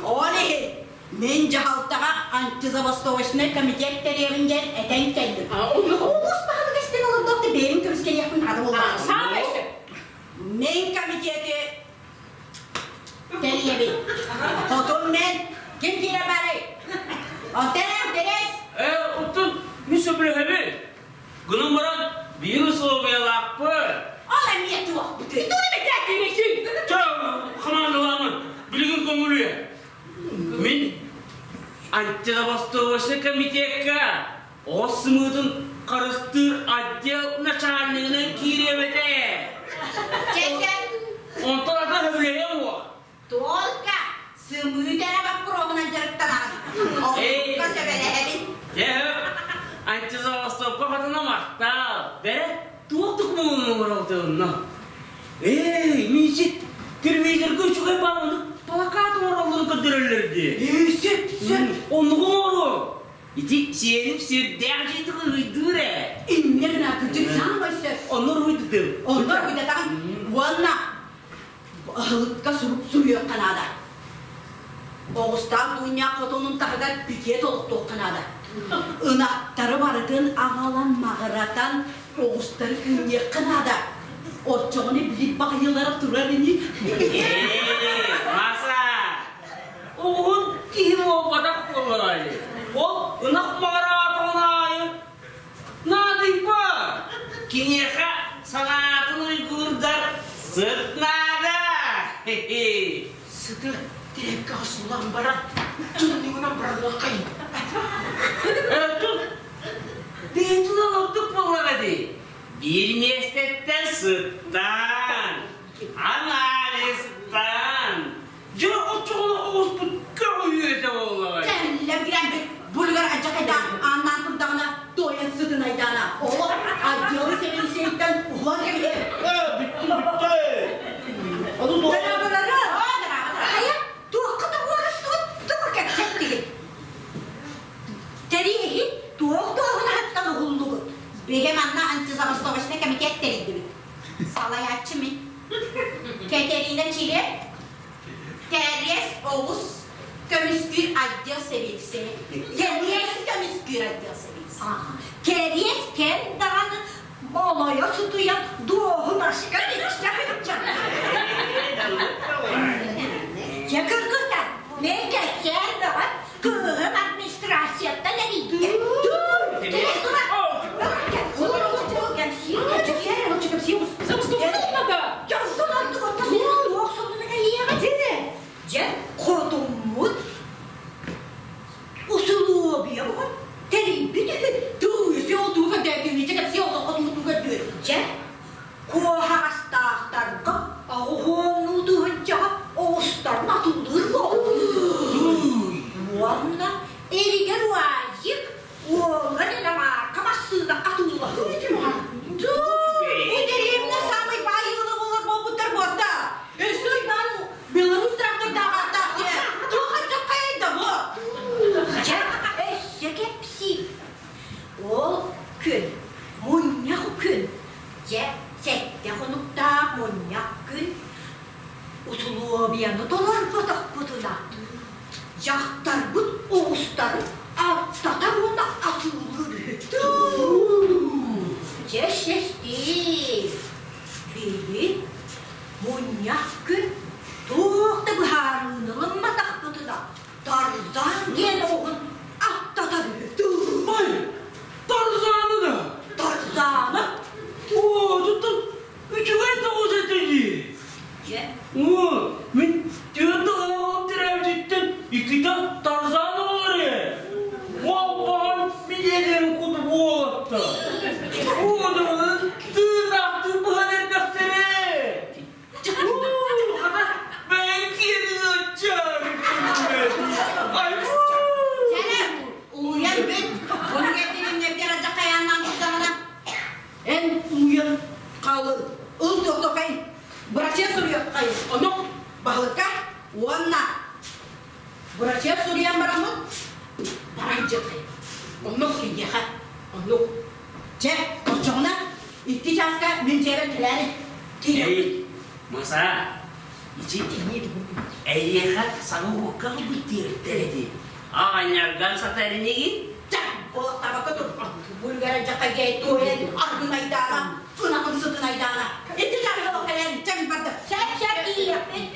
Ол иһин мин дьаһалтаҕа антизабастовочнай комитет тэрийэбин диэн этэн кэллим. Улуус баһылыга истэн олордох да бэйэм көмүскэниэхпин наада буоллаҕа. Саамай сөп. Мин комитеты тэрийэбин. Хотун мен ким киирэ барый? Оттон Терес. Э, оттон мин сөбүлэһэбин. Гынан баран биир условиялаахпыт. Ол эмиэ туохпутуй? Тугу бэчээттиирин? Чэ, хамаандалаамын, билигин көҥүлүө. Мин антизабастовочный комитекка оҕо сымыытын харыстыыр отдел начальнигынан киириэм этэ. Чэ-чэ. Онтон атын сөбүлэһиэм уо. Только сымыыт эрэ боппуруоһунан дьарыктанаҕын. Оннукка сөбэлэһэбин. Дьэ, антизабастовка хотуна махтал. Бэрэ, туох докумуонун оҥоролтонно? Эй, миичит, телевизорга үчүгэй баҕаны плакат оҥороллорун көрдөрөллөр дии. Ээ, сөп, сөп. Оннугу оҥоруом. Ити сиэним сүрдээх дьиэтин ыһыйдыыр ээ. Инньэ гына кырдьык саамай сөп. Онно уруһуйдатым. Онно уруһуйдатаҕын уонна Аһылыкка сурук суруйуохха наада. Оҕустаах Дуунньаах хотонун таһыгар пикет олохтуохха наада. Ынахтары барытын аҕалан маҕыратан оҕустары кыынньыахха наада. Оччоҕуна били баҕайылара турар ини. Ээ, Маса, оҕуһун киһи буолбатах буоллаҕай. Ол ынах маҕыраатаҕын аайы Наадыйба! Киниэхэ санаатын уйгуурдар сыт наада! Сыты тирэккэ охсуллан баран, түннүгүнэн быраҕыаххайын. Тут бэйэтин олордук буоллаҕа дии. Биир миэстэттэн сыттаан, анализтаан, дьэ оччоҕуна оҕуспут көҕүйүөтэ буоллаҕа. Кэллэм киирэн булугар адьакайдаан ааннаан турдаҕына туойан сытын айдаана. Олох отделы сэбилисиэйтэн уһуан кэбиһэр. Ээ, бүттү, бүттү. Ону Дорооболору! Хайа, туохха тоҕуорустугут, тугу кэпсэттигит? Тэриэһи туох туоһунаһыттан уһуллугут? Биһи манна антизабастовочный комитет тэрийдибит. Салайааччы мин. Кэтэриинэ Чилеп Кэриэс оҕус көмүскүүр отдел сэбиэдиссэйэ. Кэриэс көмүскүүр отдел сэбиэдиссэйэ. Кэриэс кэм даҕаны молойо сутуйан дуоһунаска илдьэ сылдьар. Дьэ кыргыттар, мен кэпсээн бөҕө кыыһым администрацияттан эрийдэ. Кэриэс тура! Дьэ, хотуммут усулуобуйа бугун тэрийбит үһү. Дьэ, куоһаҕастаахтарга оҕуһуоннуу тыһынчаҕа оҕустарын атыллыыр буолбут. Уонна эригэр уазик Уолга иномарка массыына атыылаһыы түһэн. Бу дэриэбинэ саамай баай ыала буолар буолбуттар буолта. Өссө Иван Беларусь трактордаах ааттаах диэ. Туох алдьархайай да бу? Чэ, өссө кэпсии. Ол күн, мунньах күн, дьэ, сэттэ хонуктаах мунньах күн усулуобуйаны толорботохпутуна дьахтарбыт оҕустарын аттатар уонна атыылыыр үһү. Дьэ, сестии, били мунньах күн туох да быһаарыыны ылымматахпытына Тарзан диэн оҕуһун аттатар үһү. Ой, Тарзаны да? Тарзаны? Оо, туттун үчүгэй тоҕус этэ дии. Дьэ? Оо, мин түөрт оҕом төрөөбүтүттэн иккитэ Тарзан оҕолор ээ. Уолбаҕын мин эдэрим курдук уолатта. Оо, Хаалын ыл туохтуоххайын бырачыас суруйуоххайын ону баһылыкка уонна бырачыас суруйан бараммыт баран дьиэххайын оннук киниэхэ оннук чэ оччоҕуна икки чааска мин дьиэбэр кэлээри киириэхпит Маса ити эйиэхэ саҥа уокка ылбыт диэбиттэр ити аҕанньарган сатар инигин Чэ, куолактаабакка тур. Бүлгэрэ дьахайгай туойан аргын айдаана, ынахын сытын айдаана. Ити чааска кэлэн чэм барды. Сөп, сөп, тиийиэхпит.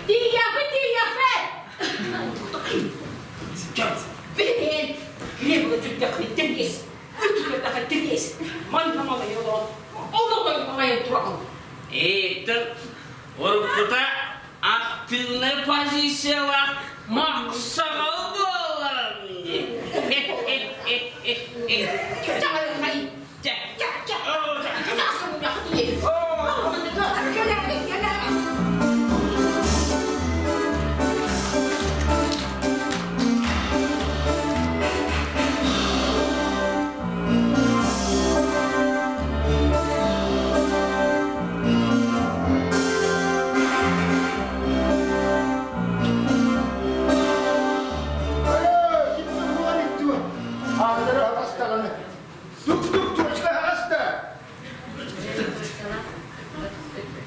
Тиийиэхпит, тиийиэхпит. Билин, Килиэп түттэхиттэн ес. Үтүкэтэхиттэн ес. Манна малайы олорон, олоҕой малайын туран. Эттэн уруккута активнай позициялаах махсаҕал буолларым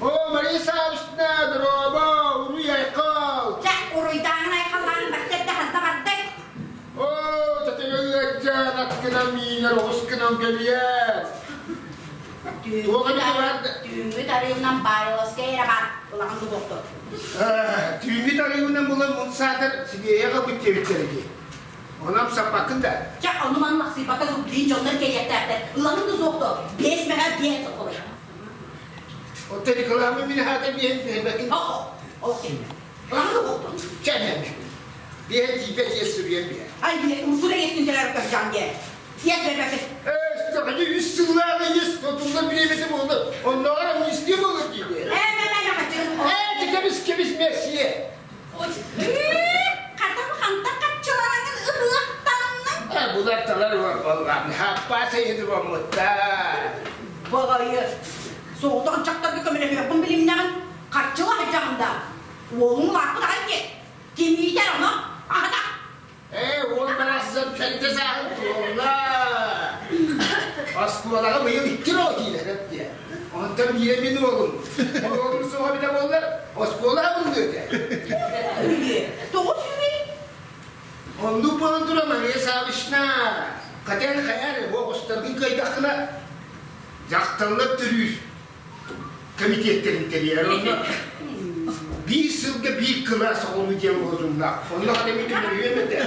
О, Мария Савишна, дороба, уруй айқал. Чэ, уруйдааҥын айхаллаан бэртэрдэ ханта бардык. О, татыгыгыджан аккынан миинер оҕускынан кэлиэ. Түүҥҥү тарыымнан Павловскай эрэ баар улахан дубуохтур. Түүҥҥү тарыымынан булан мун саатар сибиэйэҕэ бүттүөбүттэрги. Онам саппаккын да. Чэ, ону манна лахсыйбакка билин дьоннор кэлиэхтээхтэр. Ылаҥын да суохто, биэс мэҕэ биэс соколой. Оттон реклама мин хаата биэһин биһэбэкин. Окей. Ылаҥын да буохтур. Чэ, биэһин тиийбэт иэс сүрүйэн биэ. Ай, урсула иэстин төлөр көржаң дие. Иэс бербэкин. Э, үс сыллааҕы иэс тутулла бириэмэтэ буолла. Оннооҕор амнистия буолар диибэ. Э, мэ, мэ, мэ, хачын. Э, кэбис, кэбис, мессия. Хатам ханта хаччылараңын ыһыахтанныҥ. Э, булар талар боллам. Хаппа сайыды боммутта. Бағайы, соғытан чақтарға көмелемеқпін білімнәғін, қарчыла жағында. Уолуң лақпыт ағай ке. Кемейтер оны, ағата. Э, ол барасызан кәнде сағын туолла. Оскуолаҕа быйыл икки роо киилэр диye. Онтон биирэ мин уолум. Уолум суоҕа битэ буоллар, оскуола буллуөтэ. Тоҕус сүүрүй? Оннук буолан тура Мария Савишна. Катен хайар, бу оҕустаргын кыайдаххына, дьахталлар төрүүр комитеттерин тэрийэр. Онно биир сылга биир кылаас оҕону диэн лозуннаах. Онно хата мин көмөрүөм этэ.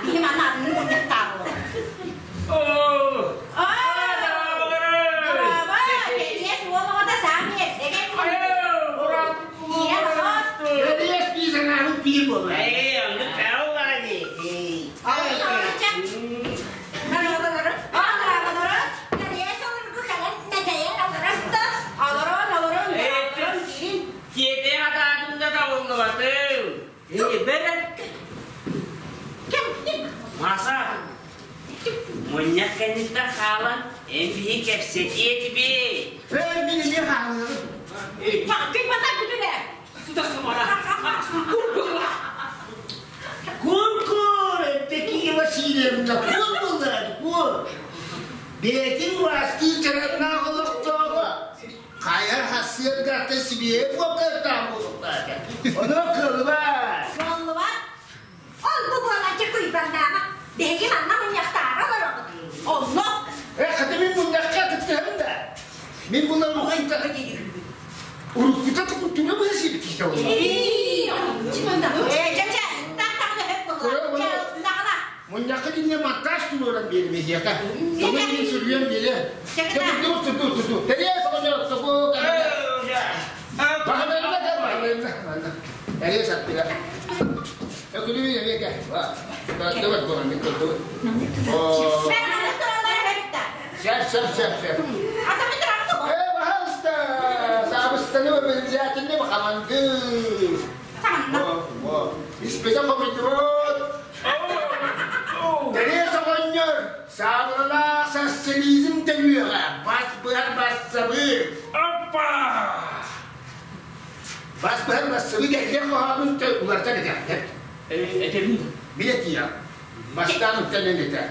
Биһим аны атыны мунньахтааҕы. Браво! Кэлиэс уол оҕото саам эрдэ Киирэн олор. Кэлиэс бии санаабыт биир буолар. Эй, онну пәулани. Олорон, олорон, олорон, киирин. Киэте хатаатында табыллыбатым. Эй, бэрэ. Маса. Мунньах кэнниттэн хаалан, эн биһи кэпсэтиэ тибей. Эй, мин эмиэ хаалыам. Кур-кур, Евдокия Васильевна, кур буллар, кур. Бэйэтин убаастыыр чараннаах олохтооҕо хайар хассыаргата сибиэһэ буоккартаах буолуохтаах. Ону кыаллыбат. Кыаллыбат. Ол бу буолаччы куйбардаама. Биһиги манна мунньахтаара олоробут. Онно. Э, хата мин мунньахха кыттыһабын да. Мин булар уруккута тукуттуна быһа сиэбит киһи олла. Э, чэ, чэ, так-так өһөп буолла. Саҕала. Мунньахха кинне монтаж туруоран биэри миһиэхэ. Тоҕо мин сүрүйэн биэре. Туту туту туту. Тэрие соҕоньор собу. Баһанарына кэл баһанарына. Тэрие саттыга. Өкүлүү эбиэкэ. Көрдүбэт буолан мин көрдүбүт. О. Мен аны тураллара хэбитта. Шеф, шеф, шеф, шеф. Атамы турабыт. Э, пожалуйста. Сабыстаны обязательно хаманды. Таманна. Во, во. Испетен помидор. Тэрие соҕоньор. Оҕонньор, саабылалаах социализм төрүөҕэ, бас быһар бассабыык. Аппа! Бас быһар бассабыык эргэ хоһоонун уларытан этэхтэр. Этэбин да. Мин этиэм. Бастаан үктэнэн этэ.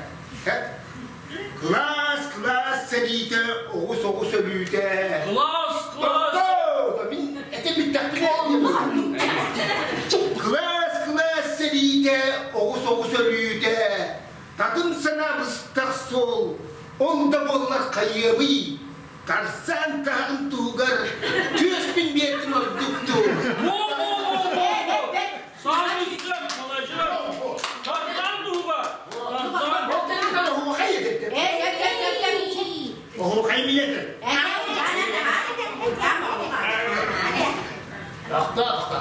Кылаас, кылаас сэриитэ, оҕус, оҕус өлүүтэ. Кылаас, кылаас! Мин этэ бүттэхпинэ Кылаас, кылаас сэриитэ, оҕус, оҕус өлүүтэ. Татым санаа быстах суол, ол да буоллар хайыабый? Тарсан таһын туһугар түөспүн биэрдим ордуктуу. Саамай маладьыас! Тарзан туһугар! Тарзан! Оһуохай билэтэ. Тохто, тохто,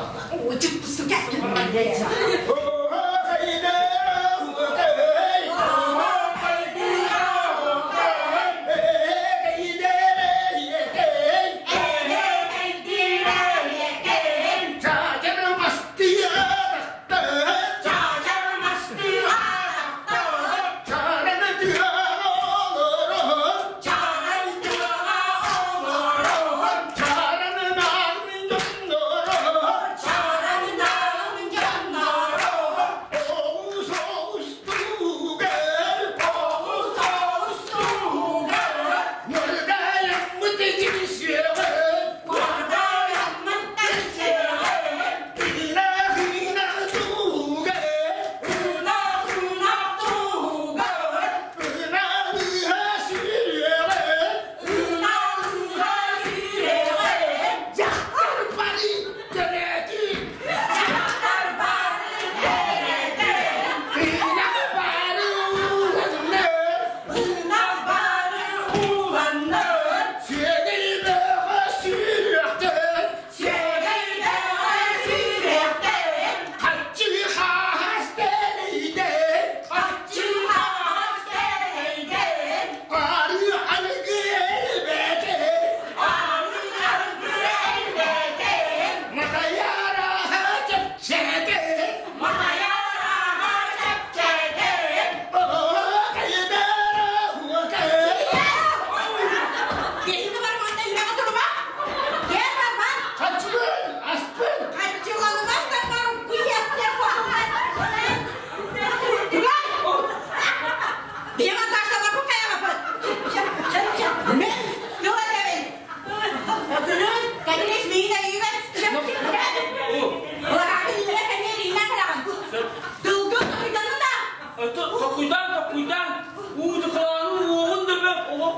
Токуйдаан, токуйдаан, уутукалаанын уоҕун да бөх олох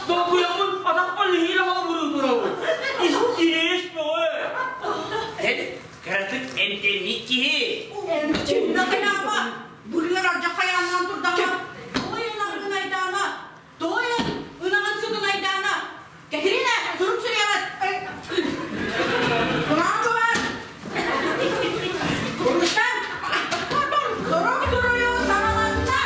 долгуйаммын атахпар нэһиилэ халамырыы турабын. Истириэс бөҕө. Эн кыратык эмтэммит киһи. Бургар алдьархайаанынан турдаҕына, тоойун аргын айдаана, тоойун ынаҕын сытын айдаана. Катерина, сурук суруйаҕыт. Кулаан кулаан. Курустан. Сурук суруйуу саҕаланна.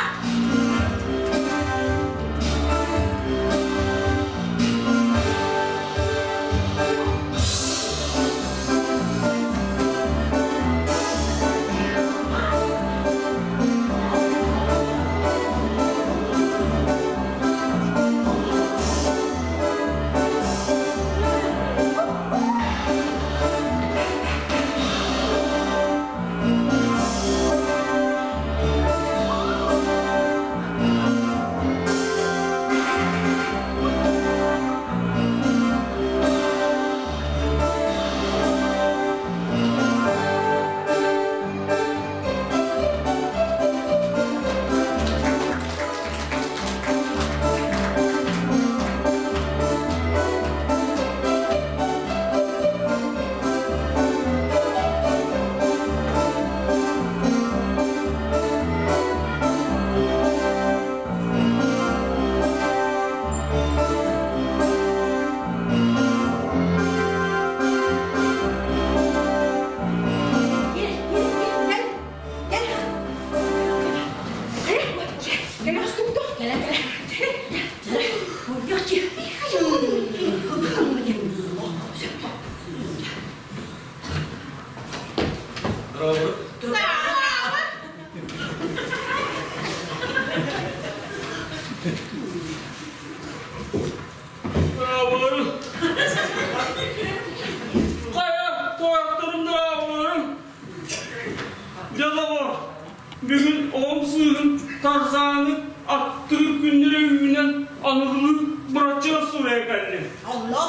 Бүгүн оҕом сыыһын Тарзаны аттыыр күннэрэ үүнэн аныгылыы бырачыас суруйа кэллим. Онно?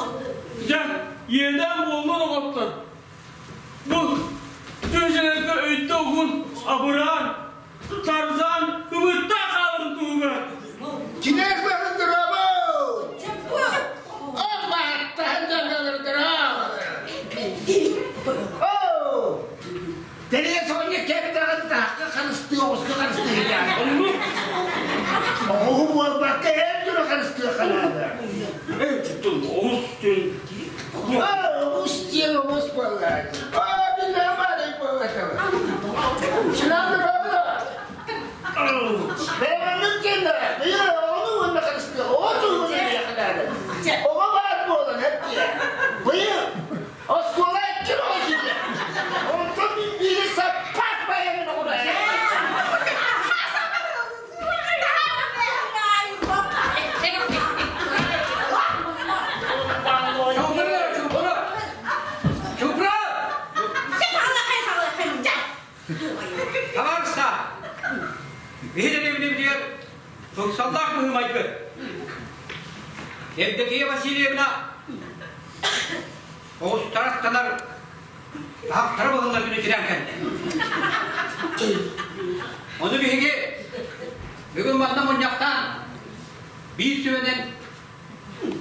Дьэ, иэдээн буолла доҕоттор. Бу түөжэлэргэ өйтө угун абыраан, Тарзан ыбыттаах хааларын туһугар. Кинээс баһын дорообо! Ах, Тэрийэ соҕонньо кэптэҕин таһахха харыстыы оҕуска харыстыы Оҕуһу буолбакка эр дьону харыстыахха наада. Оҕус диэн Оҕус диэн оҕус буолла. Аа, биллэҕим баарай буоллатaba. Сынаан Бэйэммит кэннэ быйыл оҕону уонна харыстыах оҕо туһунан диэххэ наада. Оҕо баар буолан эттиэ. Быйыл оскуола икки оҕо киирдэ. Онтон мин биири саппаат байанын оҕура. Чупра! Табаарыстар! Биһи дэриэбинэбитигэр ыксаллаах быһыы-майгы. Евдокия Васильевна оҕустара аттанар таһахтара быһыллар күнү тирээн кэллэ. Ону биһиги бүгүн манна мунньахтаан биир сүбэнэн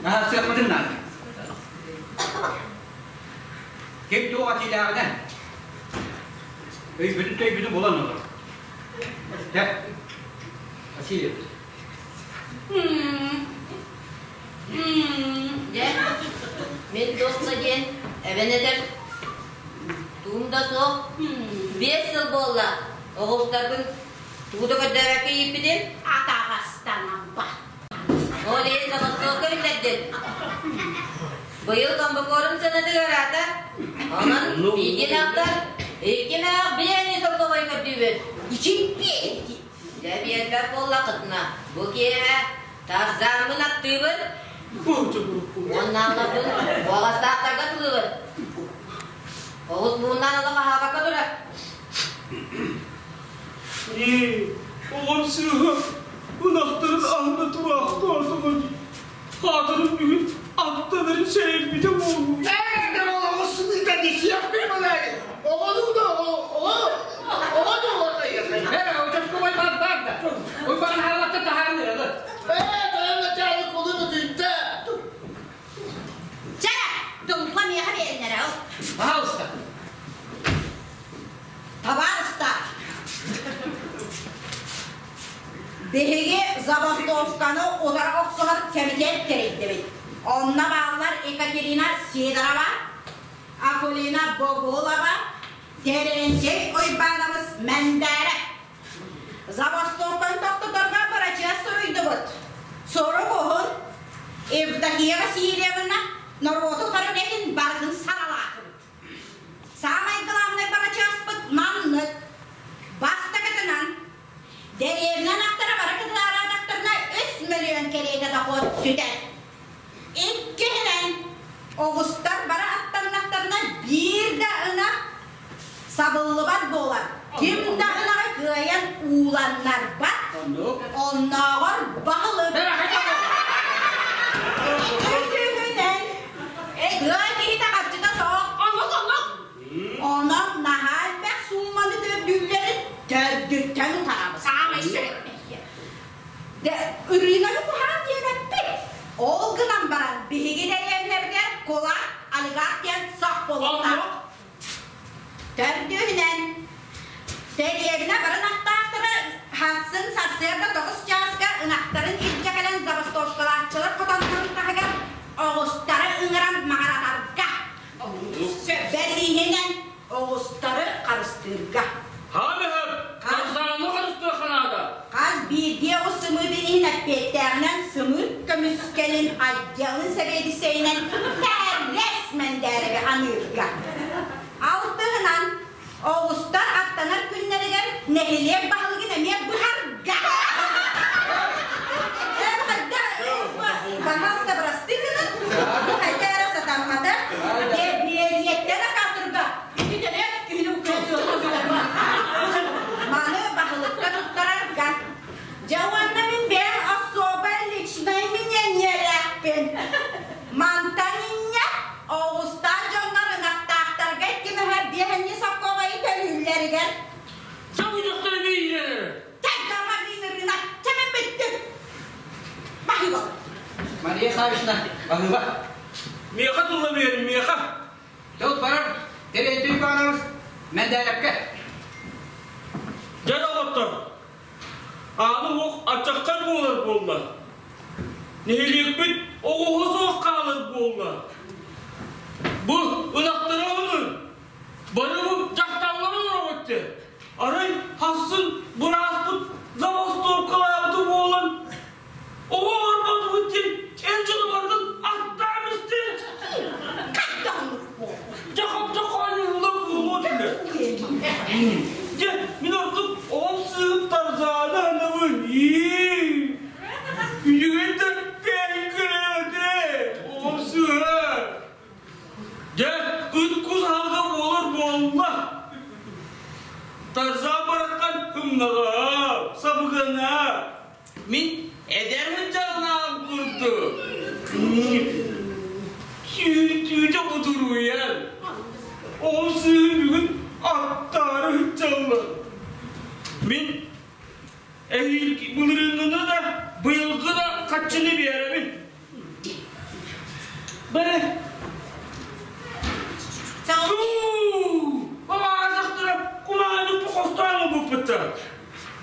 наһассыахпытын наада. Ким туох этиилээҕинэн өйбүтүн-төйбүтүн булан олор. Дьэ, Васильев. Дьэ, мин туох да диэн эбэн этэр туум да суох. 5 сыл буолла. Оҕустарбын тугу да көрдөөбөккө ииппитим. Атаҕастанан бар. Ол иһин забастовка биллэрдим. Быйыл комбокорум сыанатыгар аата. Онон биирдиин ахтар, икки мээх биэни солкуобай көрдүүбүт. Ичимпиэти. Дьэ биэрбэт буоллаххытына, бу киэһэ Тарзаммын аттыыбын. Уонна алларбын уоҕастаахтарга тылыыбын. Оҕус бууннаан олох аһаабакка турар. Ээ, оҕом сыыһа ынахтарын аһына тураахтаатаҕа дии. Хаатырым бүгүн аттанарын сэрэйбитэ буолуо. Эр оҕо сыныыта десиэхпин балай. Оҕолуу да оҕо, оҕо да оҕо Эр, участковай бар бар да. Уйбаан хаалатта таһаарыыр Ээ, тойон начальник кулун утуйда. Чэ, дулла миэхэ биэринэрэ ол. Пожалуйста. Табаарыстар, биһиги забастовканы утары охсуһар кэмитиэт тэрийдибит. Онно бааллар Екатерина Сидорова, Акулина Богулова, Терентий Уйбаанабыс Мэндээрэ. Забастовканы тохтоторго бырачыас суруйдубут. Сорук уһун Евдокия Васильевна норуоту утары үлэтин барытын саралаатыбыт. Саамай главнай барачааспыт маннык. Бастакытынан, дэриэбинэ ынахтара бары кытылаараатахтарына үс мөлүйүөн кэриэтэ дохуот сүтэр. Иккиһинэн, оҕустар бары аттаннахтарына биир да ынах сабыллыбат буолар. Ким да ынаҕы кыайан ууланнарбат, оннооҕор баһылык. Үсүһүнэн, тыа киһитэ харчыта суох. Онон наһаа элбэх суумманы төрдүүллэрин төрдүттэн утарабыт. Саамай сөп. Дэ, ырыынагы куһаҕан диэбэппит. Ол гынан баран биһиги дэриэбинэбитигэр кулак, олигарх диэн сох буолуохтаах. Төрдүһүнэн, дэриэбинэ бары ынахтаахтара сарсын сарсыарда 9 чааска ынахтарын илдьэ кэлэн забастовкалааччылар хотоннорун таһыгар оҕустары ыҥыран маҕаратарга. Бэсиһинэн, оҕустары харыстыырга. Хаамыһар, Тарзаны харыстыахха наада. Хас биирдии оҕус сымыытын иһин эппиэттээҕинэн сымыыт көмүскэлин отделын сэбиэдиссэйинэн Тэррэс Мэндээрэби аныырга. Алтыһынан, оҕустар аттанар күннэригэр нэһилиэк баһылыгын эмиэ быһарга. Пожалуйста, прости гынын. Хайда эрэ сатаммата. Дэбиэриэттэн акаастырга. Ити киһини Маны баһылык. Мария Савична, баһыыба. Миэхэ тылла биэрин, миэхэ. Тыл барар, Терентий Иванович, Мэндээрэпкэ. Дьэ, доҕоттор, ааны уох аччахтар буолар буолла. Нэһилиэкпит оҕуһа суох хаалар буолла. Бу ынахтара ону бары бу дьахталлар олоробут Арай хассын бырааспыт забастовкалаабыты буолан оҕо оҥорботубут диэн эр дьону барытын аттаан истэ. Дьэ хапта хаайылла буолуо этилэр. Дьэ мин ордук ол сыып тарзааны анабын. Ии! Үчүгэй да пэҥкэйэтэ! Ол сыа! Дьэ, ыт кус аһылыга буолар буолла. Тарзан бараххан ымнаҕа, сабыгана. Мин эдэр сылдьаҕынаам курдук. Сүүтүүтэ будуруйан. Ол сыһын бүгүн аттаары сылдьаллар. Мин эһиил былырыыҥҥыны да, быйылгы да хаччыны биэрэбин. Бары Баҕаазахтара кумаанньыкпы хостоон ылбыппыттар.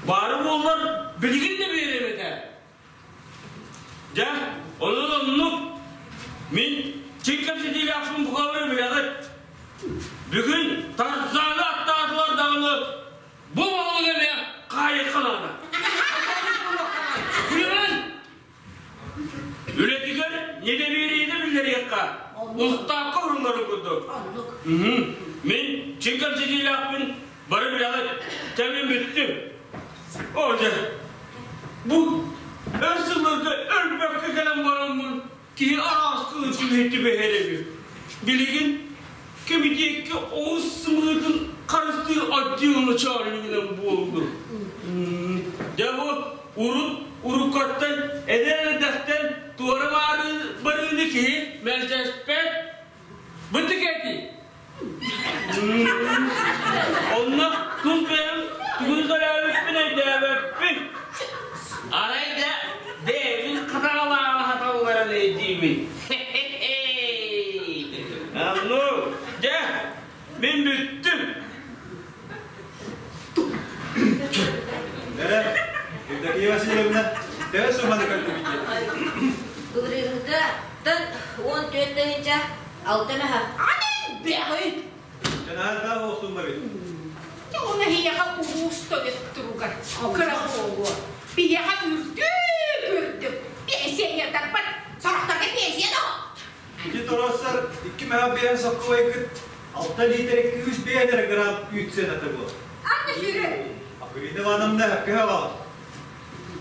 Баары буоллар билигин да биэриэм этэ. Дьэ, онон оннук мин чиҥ кэпсэтиилээхпин бука бары билэҕит. Бүгүн Тарзаны аттаатылар даҕаны бу балык эмиэ хаайыахха наада. Күлүмэн! Үлэтигэр недовериены биллэриэххэ, устаапка уһулларын курдук. Мин чиҥ кэпсэтиилээхпин бары билэҕит, кэмим бүттүм. Оо дьэ, бу өр сылларга өлбөккө кэлэн бараммын киһи араас кылы түбэһэ түбэһэр эбит. Билигин кэмитиэккэ оҕус сымыытын харыстыыр отдел начальнигынан буоллум. Дьэ бу урут уруккаттан эдэр эрдэхтэн туора барыыны киһи мэлдьэспэт. Бытык эти. Онно тус бэйэм тугун көрөөбүппүн өйдөөбөппүн. Арай да бэйэбин хатаҕалаама хаталларын өйдүүбүн. Ну, дьэ, мин бүттүм. Эрэ, Евдокия Васильевна, төһө сумманы көрдүгүт диэн? Былырыыҥҥыта 14 тыһыынча алта мэһэ. Аны бэҕи! Дьанаһардаах оҕусумма бит. Дьэ, ол эһиэхэ улуус тойотторугар кыра буолуо. Биһиэхэ үрдүк үрдүк пенсионердарбыт. Сорохторго пенсия да Ити тороссар икки мэһэ биэһэн соккубайгыт алта литр 205 эрэ грамм үүт сыаната буолар. Анна сүүрү. Акулина Ивановна өккөһө аҕалар.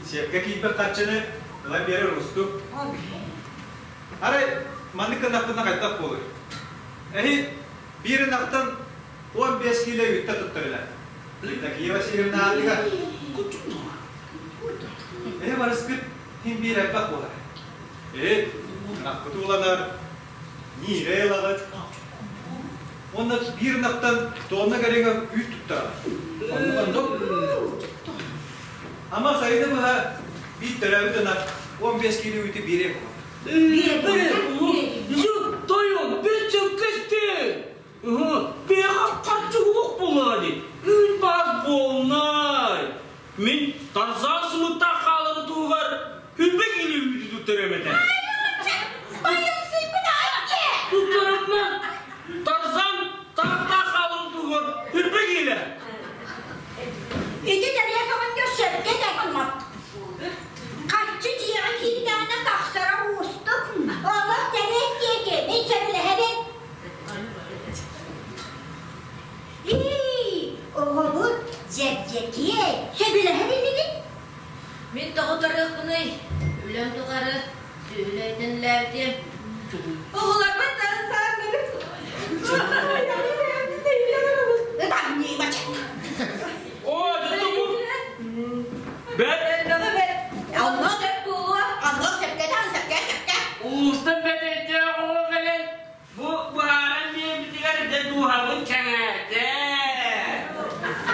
Сиэпкэ киирбит харчыны ылан биэрэр уустук. Арай маннык гыннахпына хайдах буолуой? Эһи биир ынахтан 15 киилэ үүттэ туттарыла. Евдокия Васильевна аатыгар. Эһи барыскыт иһин биир элбэх буолар. Эһи ынахпыт ууланар, ниирэ ылаҕыт. Уонна биир ынахтан тонна кэриҥэ үүт туттаҕыт. Оннук оннук. Ама сайыны быһа биир төрөөбүт ынах 15 киилэ үүтү биэриэ буолар. Тойон, бэчэккэсти! Бэҕэ харчы уох буоллаҕа дии. Үүт баас буолнай. Мин Тарзан сымыттаах хаалары туһугар үрбэ киилэ үүтү туттарыам этэ. Байымсыйбыт аайы! Туттарымна Тарзан таахтаах хааларын туһугар үрбэ киилэ. Ити Тэриэс оҕонньор сөпкө этэр. Харчы дьиэҕэ киирдэҕинэ тахсара уустук. Олох Тэриэс диэки мин сөбүлэһэбин. Ии, оҕобут дьэбдьэкиэй, сөбүлэһэр инигин? Мин тоҕо тарыахпыный? Үлэм тухары сүөһүлэйтэн үлээбитим. Оҕолорбут таансааннары Оо, дьэ Бэт. Онно сөп буолуо. Онно сөпкө таан сөпкө сөпкө. Улуустан бэтэйдээх оҕо кэлэн бу быһааран биэрбитигэр дьэ дууһабын кэҥээтэ.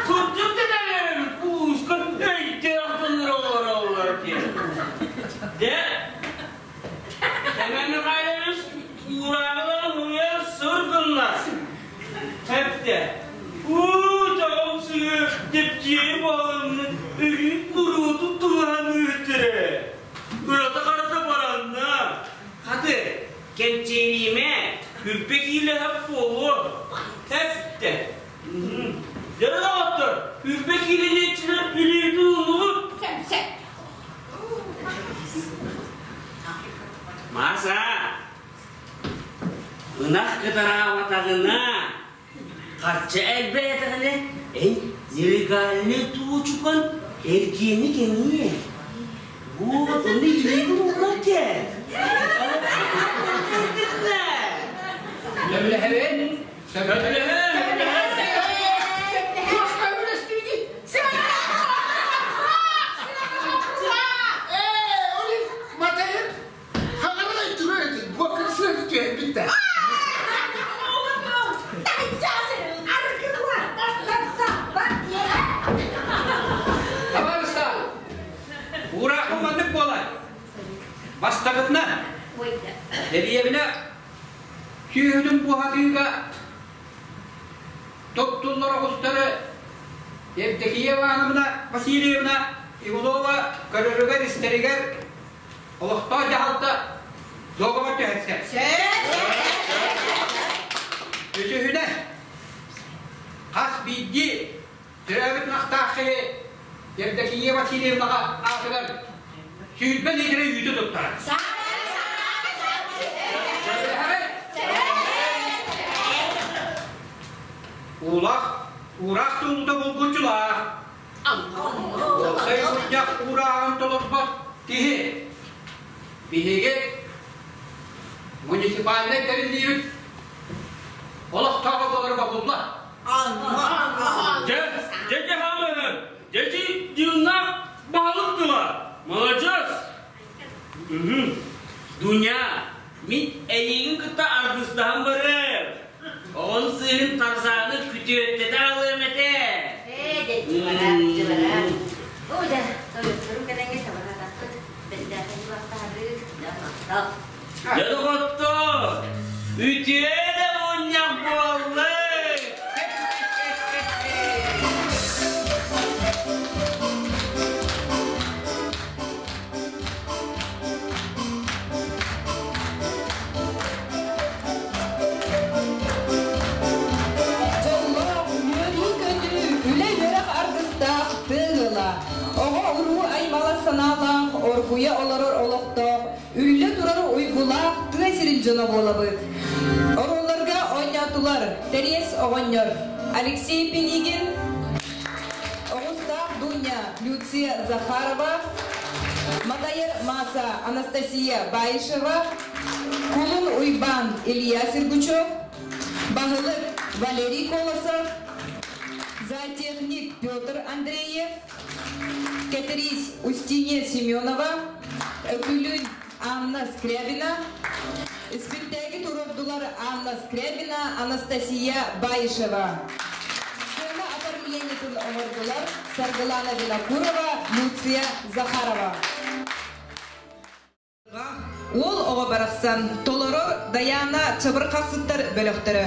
Курдук да дэҥэбин улууска өйдөөх дьоннор олороллор диэн. Дьэ. Кэнчээриимэ, үрбэ киилэһэ буолуо. Эптэ. Дьэ доҕоттор, үрбэ киилэ диэччилэр илиитин ууннубут. Кэмсэ. Маса, ынах кытараабатаҕына, харчы элбээтэҕинэ, эн нелегальный туучукан эргиэни кэҥиэ. Вот, ону илиигин уунар кэл. Сөбүлэһэбин. Сөбүлэһэн. Туохха үлэстиигит? Ээ, ол матайын хаҥарай турар этин, буокканы сыһыты түһэрбит да. Табаарыстар, уураахпын маннык буолар. Бастакытынан, дэриэбинэ сүөһүтүн буоһатыыга туттуллар оҕустары Евдокия Ивановна Васильевна Иванова көрөрүгэр-истэригэр олохтоох дьаһалта дуогабар түһэрсэр. Үсүһүнэн, хас биирдии төрөөбүт ынахтаах киһи Евдокия Васильевнаҕа аатыгар 20 литрэ үүтү туттарар. Уулаах, уураах туолуута булгуччулаах. Уопсай мунньах уурааҕын толорбот киһи. Биһиги муниципальнай тэриллиибит олохтооҕо буолара бобуллар. Дьэ, дьэ дьаһалыһын, дьэ дьыыннаах баһылык тыла. Молодец! Дуня, мин эйигин кытта аргыстаһан барыам. Оҕон сыыһын Тарзаны күтүөттэтэ алыам этэ. Ээ, дьэ, дьыбара. О, дьэ, тойотторум кэлэҥҥэ табаратахпыт. Бэртээхэй убахтаһарык, да махтал. Дьэ, доҕоттор, үтүө да мунньах буоллун! Дьоллоох, үөрүү-көтүү, үлэ-үөрэх аргыстаах тыа ыала. Оҕо-уруу аймала санаалаах, оргуйа олорор олохтоох, үллэ турар уйгулаах тыа сирин дьоно буолабыт. Оруолларга оонньоотулар Тэриэс оҕонньор Алексей Пинигин, Оҕустаах Дуня Люция Захарова, Матайыр Маса Анастасия Баишева, Кулун Уйбаан Илья Сергучев, Баһылык Валерий Колосов, зоотехник Петр Андреев, Кэтириис Устинья Семенова, Өкүлүн Анна Скрябина, Испиктээги туруордулар Анна Скрябина, Анастасия Баишева. Сцена оформлениетын оҥордулар Саргылана Винокурова, Люция Захарова. Уол оҕо барахсан толорор Даяна чабырҕахсыттар бөлөхтөрө.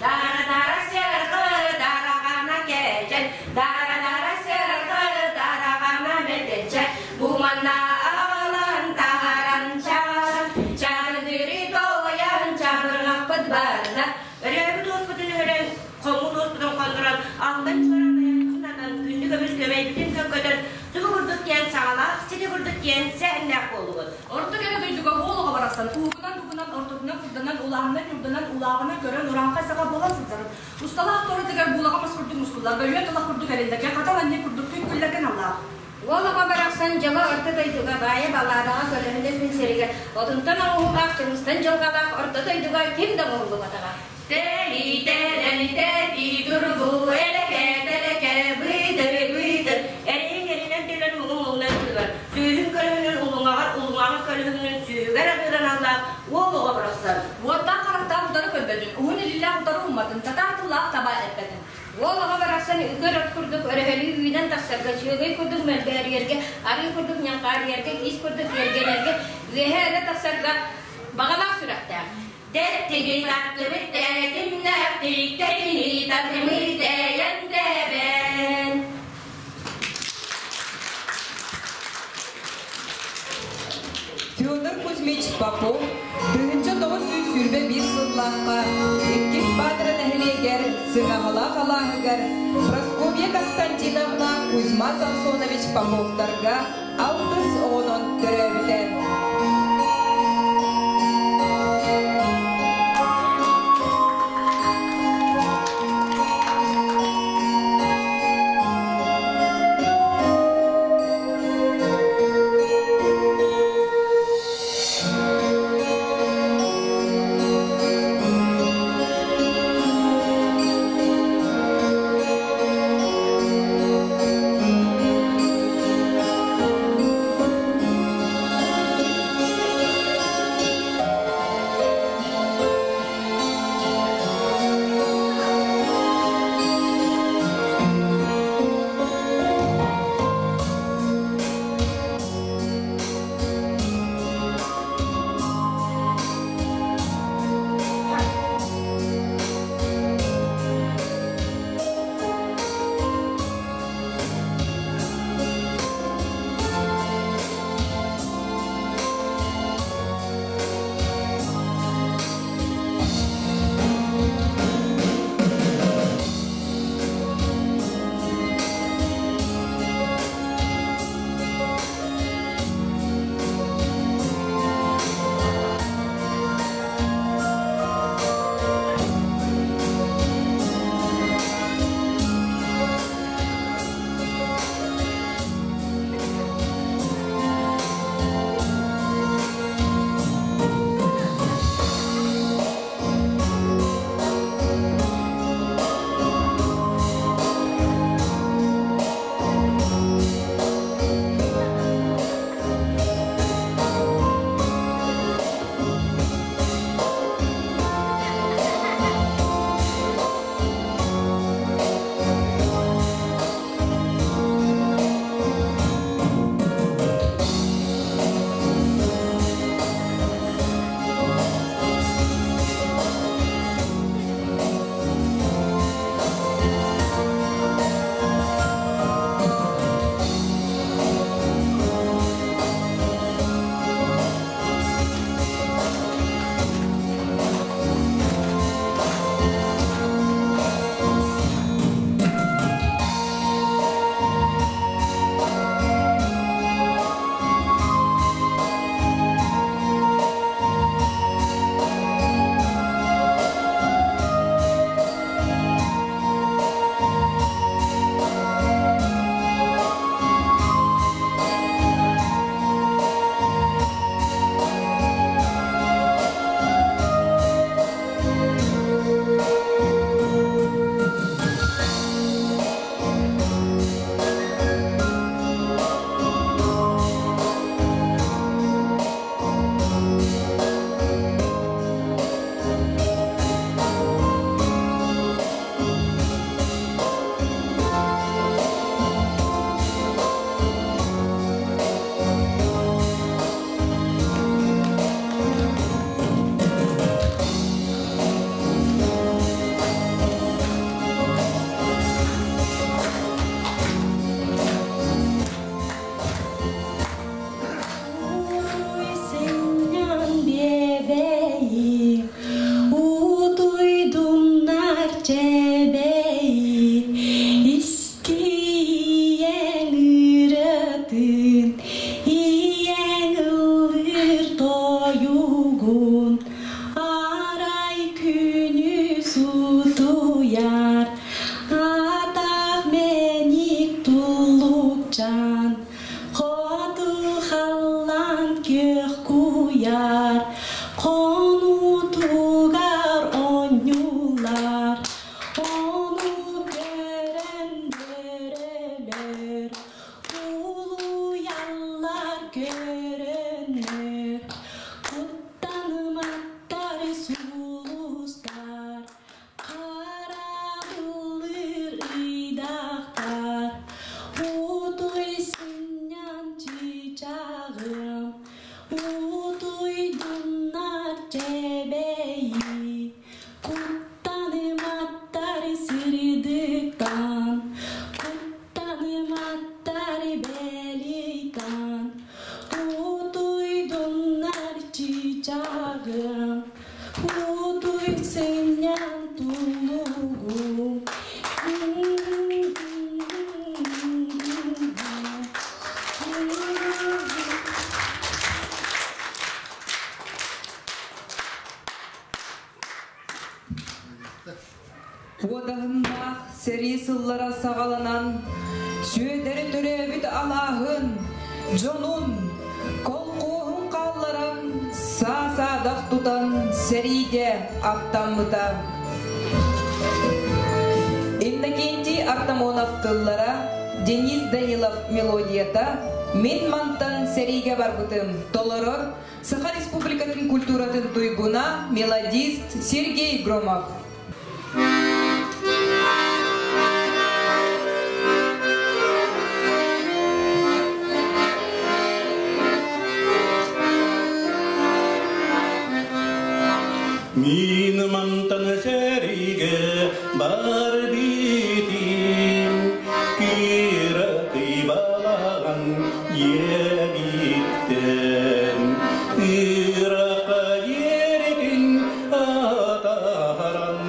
Дара-дара сэргэ, дараҕана кэдьэн, дара-дара сэргэ, дараҕана мэтеччэ, бу манна аҕалан таһааран чаҕаран, чаҕыргыры тоойон чабырҕахпыт барда, өрөөбүт уоспутун өрөн, хоммут уоспутун хоннорон, алтан чуораан айахпытын атан, күндү көмүс көмөйбүтүн көккөтөн, субу курдук диэн саҕалаах, сити курдук диэн сэһэннээх буоллубут. Орто кэрэ дойдуга уол оҕо барахсан уугунан-тугунан, ортотунан курданан, улааһынан ньурданан, улааҕынан көрөн, урааҥхай саха буолан сылдьарын, усталаах туоратыгар буулаҕа мас курдук мускулларга, үөн талах курдук эриллэргэ, хатан анньыы курдук күн күллэргэ наллаах. Уол оҕо барахсан дьоло орто дойдуга баайа балаадаҕа көлөһүнэ күн сиригэр отунтан оҥоһуулаах чымыстан дьылҕалаах орто дойдуга ким да оҥоһуллубатаҕа. Тэли-тэлэн-тэтии тургу элэкэ-тэлэкэ быытыр-быытыр эрэйиҥ эринэн төлөр муҥу-муҥунан тыгар сүүһүн көлөһүнүн улуҥаҕар улуҥаҕын көлөһүнүн сүүһүгэр аһыыран аллаах уол оҕо барахсан. Уоттаах харахтаах утары көрбөтүн, уһун илиилээх утары уумматын, татаар тыллаах таба эппэтин. Уол оҕо барахсан үкэр от курдук өрөһөлүү үүнэн тахсарга, сүөгэй курдук мөлбөөрүйэргэ, арыы курдук ньаҥхаарыйарга, киис курдук киэргэнэргэ, үөһэ эрэ тахсарга баҕалаах сүрэхтээх. Дэттигин аттыбыт тээтимнээх тириктэрини татымы тэйэн тэбэн. Попов 1921 сыллаахха Иккис Баатара нэһилиэгэр Сыҥаһалаах алааһыгар Прасковья Константиновна Кузьма Самсонович Поповтарга алтыс оҕонон төрөөбүтэ. сыллара саҕаланан, Сүөдэри төрөөбүт алааһын, дьонун, колхуоһун хаалларан, саа-саадах тутан сэриигэ аттаммыта. Иннокентий Артамонов тыллара, Денис Данилов мелодията «Мин мантан сэриигэ барбытым» толорор Саха Республикатын культуратын туйгуна, мелодист Сергей Громов. Мин мантан сэриигэ бар битим, кыракый балаҕан иэбиттэн, ырааха иэритин атааран,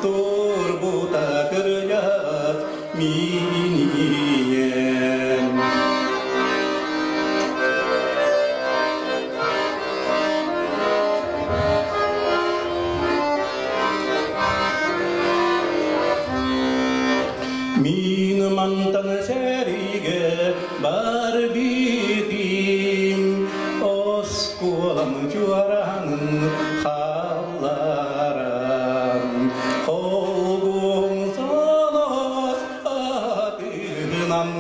турбута кырдьаҕас мин ийэм. Мин мантан сэриигэ бар битим, оскуолам чуораанын хаалларан, холгуом солос атыгынан,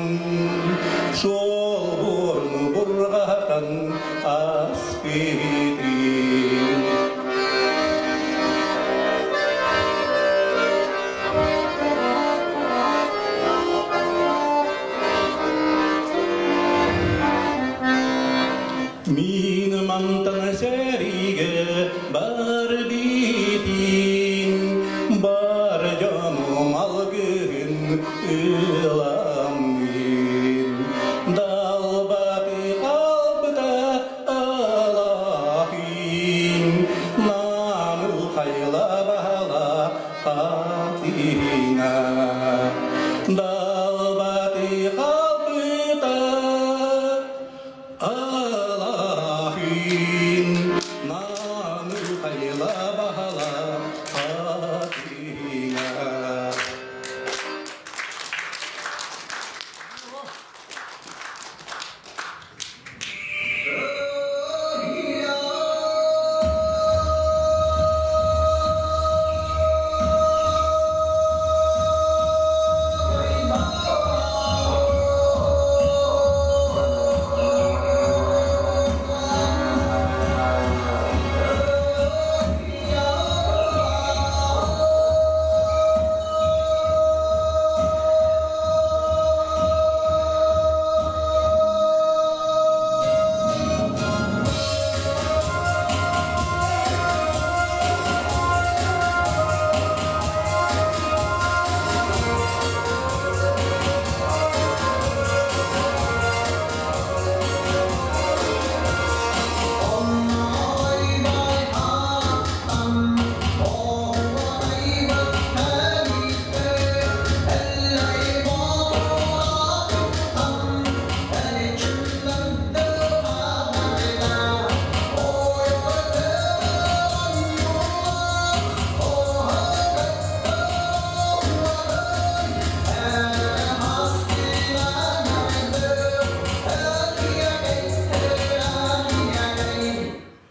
суолбурну бурҕатан аспитим. Мин мантан сэриигэ бар битим, бар дьонум алгыһын ыламмын, далбаты халбыта алахин, намыл хайла баһала хатыына. Далбаты халбыта алахин, намыл хайла баһала хатыына.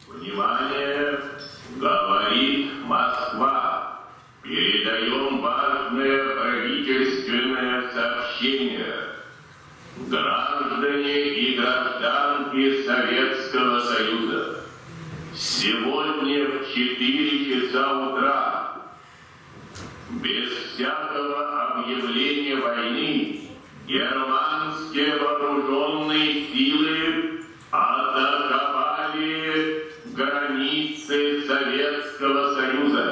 Внимание! Говорит Москва. Передаем важное правительственное сообщение. Граждане и гражданки Советского Союза, сегодня в 4 часа утра, без всякого объявления войны, германские вооруженные силы атаковали границы Советского Союза.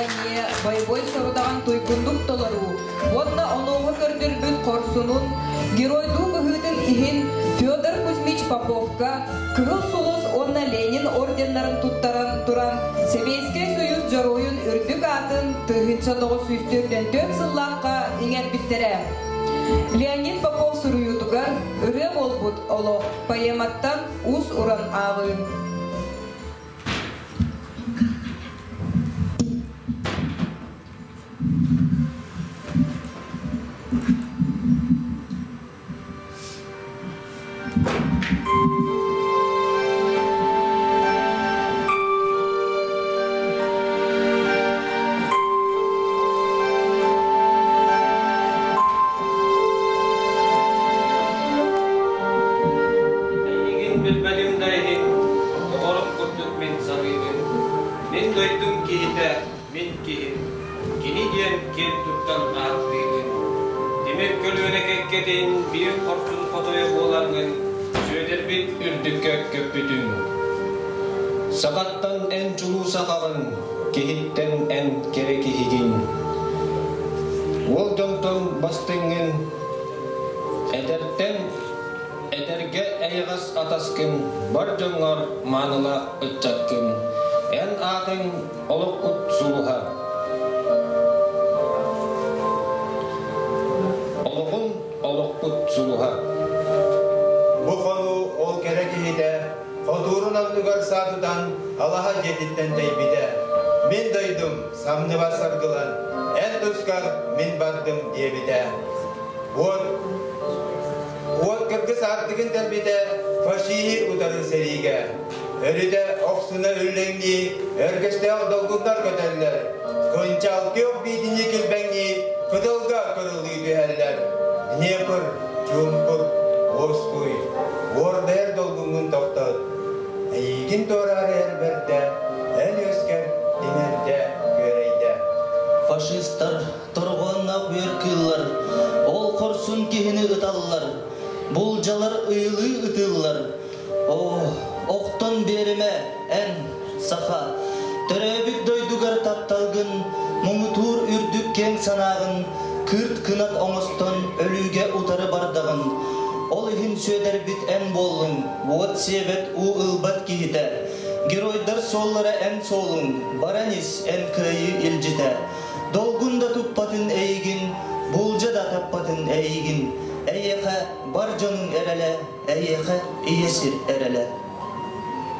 войне боевой сорудаҕын туйгуннук толоруу уонна онуоха көрдөрбүт хорсунун, геройдуу быһыытын иһин Федор Кузьмич Поповка Кыһыл Сулус уонна Ленин орденнарын туттаран туран Сэбиэскэй Союз Дьоруойун үрдүк аатын 1944 сыллаахха иҥэрбиттэрэ. Леонид Попов суруйуутугар Ырыа буолбут олох поэматтан уус-уран ааҕыы. Эйигин билбэтим да иһин, доҕорум курдук мин саныыбын. Мин дойдум киһитэ, мин киһим, кини диэн киэн туттан ааттыыбын. Тимир көлүөнэ кэккэтин биир хорсун хотойо буолаҥҥын, Сүөдэрбит үрдүккэ көппүтүҥ. Сахаттан эн чулуу сахаҕын, киһиттэн эн кэрэ киһигин. Уол дьонтон бастыҥҥын, эдэртэн Эдэргэ эйэҕэс атаскын, бар дьоҥҥор маанылаах ыччаккын. Эн аатыҥ олохпут сулуһа. Олоҕун олохпут сулуһа. Бу хонуу ол кэрэ киһитэ хотуурун анныгар саа тутан алаһа дьиэтиттэн тэйбитэ. Мин дойдум самныбат саргылан, эн тускар мин бардым диэбитэ. Уот Уот кыргыс аартыгын тэлбитэ фашиһы утары сэриигэ. Өрүтэ охсуна үллэҥнии, өргөстөөх долгуннар көтөллөр. Кынчал күөх биитинии килбэҥнии, кытылга кырылыы түһэллэр. Днепр, чуумпур, уоскуй, уордайар долгуҥҥун тохтот. Эйиигин туораары эрбэрдэ, эн үөскэр тимирдэ, күөрэйдэ. Фашистар торҕонноох үөр кыыллар, ол хорсун киһини ыталлар, булдьалар ыйылыы ытыыллар. Оо, охтон биэримэ, эн, саха, төрөөбүт дойдугар тапталгын, муҥутуур үрдүк киэҥ санааҕын кыырт кынат оҥостон өлүүгэ утары бардаҕын. Ол иһин сүөдэрбит эн буоллуҥ, уот сиэбэт, уу ылбат киһитэ. Геройдар суоллара эн суолуҥ, баран ис, эн кыайыы илдьитэ. Долгун да туппатын эйигин, булдьа да таппатын эйигин, эйиэхэ бар дьонуҥ эрэлэ, эйиэхэ ийэ сир эрэлэ.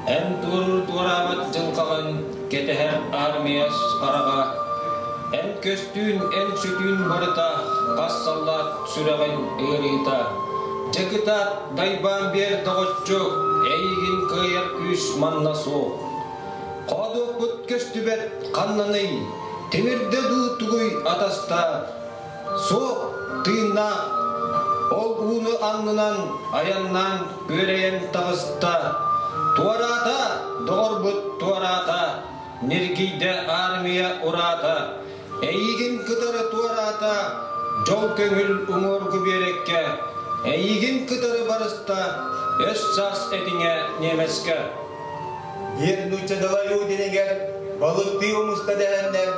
Эн туоруур туораабыт дьылҕаҕын кэтэһэр армия хараҕа, эн көстүүн, эн сүтүүн барыта хас саллаат сүрэҕин ыарыыта. Дьэ кытаат, дайбаан биэр доҕоччу, эйигин кыайар күүс манна суох. Хоодуоппут көстүбэт ханнаный, тимирдэ дуу тугуй атаста, суох тыыннаах, ол ууну аннынан айаннаан күөрэйэн таҕыста. Туораата, доҕорбут туораата, ньиргийдэ армия ураата, эйигин кытары туораата, дьол көҥүл уҥуоргу биэрэккэ, эйигин кытары барыста, өс саас этиҥэ немецкэ. Биир нуучча далайуу дириҥэр балыктыы умуста дэһэннэр,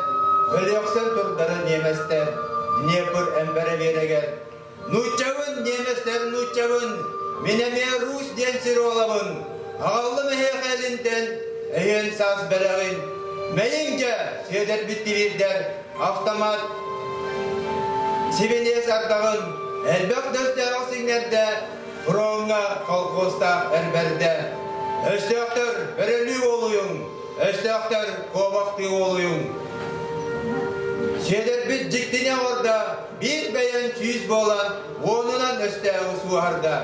өлүөхсэн турдара немецтэр Днепр эмбэрэ биэрэгэр «Нууччабын, немецтэр, нууччабын, мин эмиэ Русь диэн сир уолабын, аҕаллым эһиэхэ илинтэн эһиэн саас бэлэҕин, мэйиҥ дьэ, Сүөдэрбит тибиирдэр автомат сибиниэс ардаҕын, элбэх дөстөөҕү сиҥнэрдэ, Фроҥҥа колхозтаах эр бэрдэ. Өстөөхтөр бөрөлүү уолуйуҥ, өстөөхтөр куобахтыы уолуйуҥ. Сүөдэрбит дьиктини оҥордо, биир бэйэн сүүс буолан уонунан өстөөҕү суоһарда.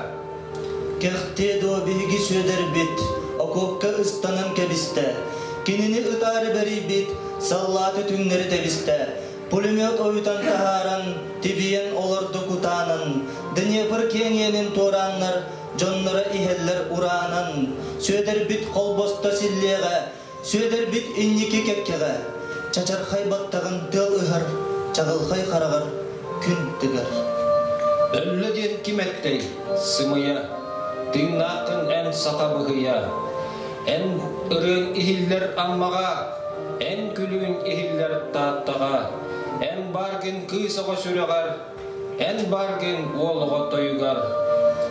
Кэхтиэ дуо биһиги Сүөдэрбит, окуопка ыстанан кэбистэ. Кинини ытаары бэрийбит, саллааты түҥнэри тэбистэ. Пулемет ойутан таһааран, тибийэн олордо кутаанан, Днепр киэҥ иэнин туорааннар, дьонноро иһэллэр ураанан, Сүөдэрбит холбосто силлиэҕэ, Сүөдэрбит инники кэккэҕэ, чачархай баттаҕын тыал ыһар, чаҕылхай хараҕар күн тыгар. Өллө диэн ким эттэй, сымыйа, тыыннааххын эн саха быһыйа, эн ырыаҥ иһиллэр Аммаҕа. Эн күлүүн иһиллэр Тааттаҕа, Эн бааргын кыыс оҕо сүрэҕэр, Эн бааргын уол оҕо тойугар,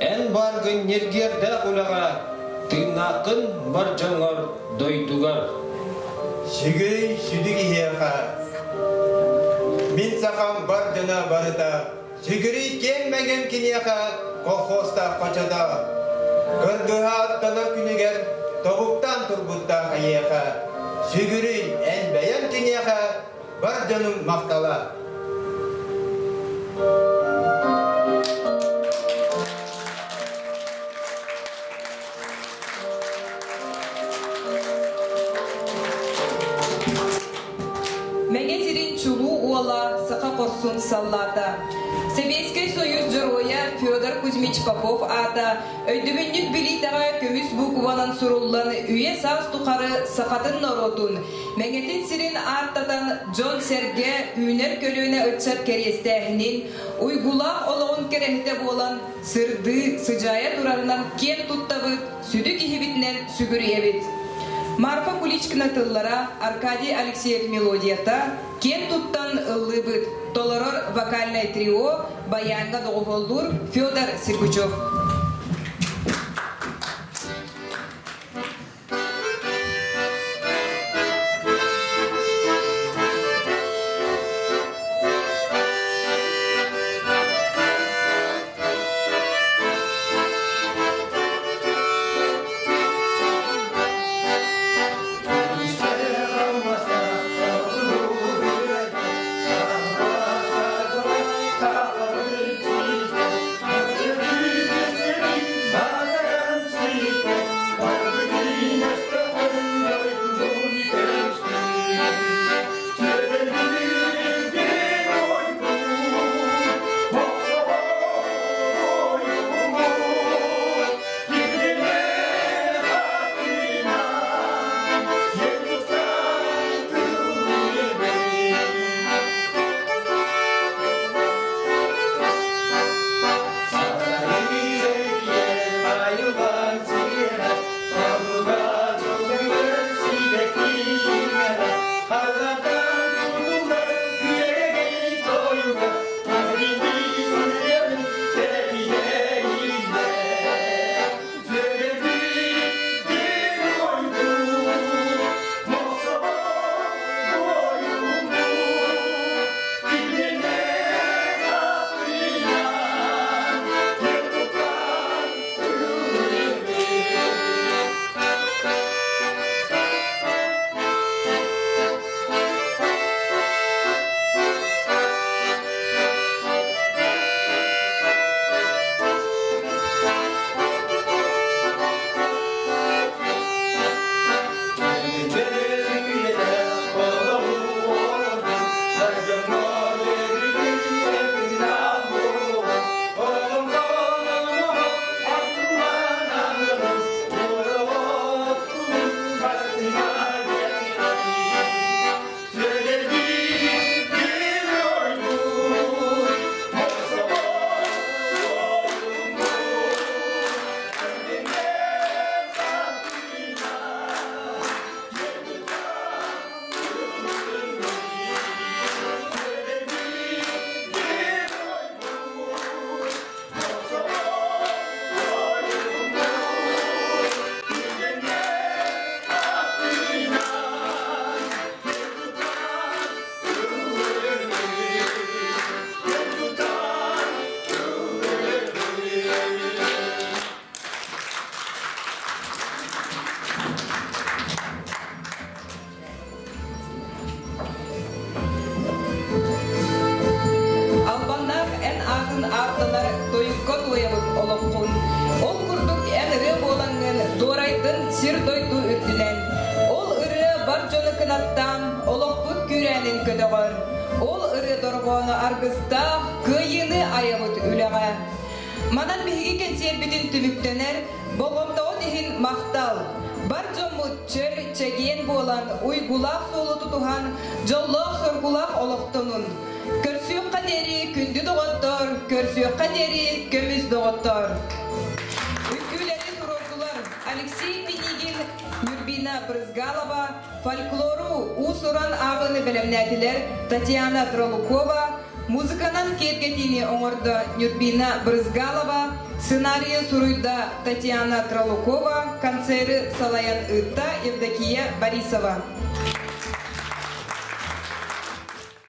Эн бааргын ньиргиэрдээх үлэҕэ, Тыыннааххын бар дьоҥҥор, дойдугар. Сүгүрүй сүдү киһиэхэ, Мин сахам бар дьоно барыта Сүгүрүй киэҥ мэҥэм киниэхэ колхозтаах хочото. Кыргыһа аттанар күнүгэр тобуктаан турбуттаах эйиэхэ. Сүгүрүй эн бэйэҥ киниэхэ бар дьонуҥ махтала. Мэҥэ сирин чулуу уола саха хорсун саллаата. Сэбиэскэй Союз Дьоруойа Федор Кузьмич Попов аата өйдөбүнньүк билиитэҕэ көмүс буукубанан суруллан үйэ-саас тухары сахатын норуотун, Мэҥэтин сирин ааттатан дьон-сэргэ, үүнэр көлүөнэ ыччат кэриэстээһинин, уйгулаах олоҕун кэрэһитэ буолан сырдыы, сыдьаайа турарынан киэн туттабыт, сүдү киһибитинэн сүгүрүйэбит. Марфа Куличкина тыллара, Аркадий Алексеев мелодията, киэн туттан ыллыыбыт, толорор вокальнай трио, баяҥҥа доҕуһуоллуур Федор Сергучев. Албаннаах эн аатын ааттанар тойукка туойабыт олоххун. Ол курдук эн ырыа буолаҥҥын дуорайдын сир-дойду үрдүнэн. Ол ырыа бар дьону кынаттаан олохпут күүрээнин көтөҕөр. Ол ырыа дорҕооно аргыстаах кыайыыны айабыт үлэҕэ. Манан биһиги кэнсиэрбитин түмүктэнэр, болҕомтоҕут иһин махтал! Бар дьоммут чөл, чэгиэн буолан, уйгулаах суолу тутуһан, дьоллоох-соргулаах олохтонун! Көрсүөххэ диэри, күндү доҕоттор, көрсүөххэ диэри, көмүс доҕоттор! Үҥкүүлэри туруордулар Алексей Пинигин. Шергин, Нюрбина Брызгалова, фольклору уус-уран ааҕыыны бэлэмнээтилэр Татьяна Тролукова, музыканан киэргэтиини оҥордо Нюрбина Брызгалова, сценарийы суруйда Татьяна Тролукова, концеры салайан ыытта Евдокия Борисова.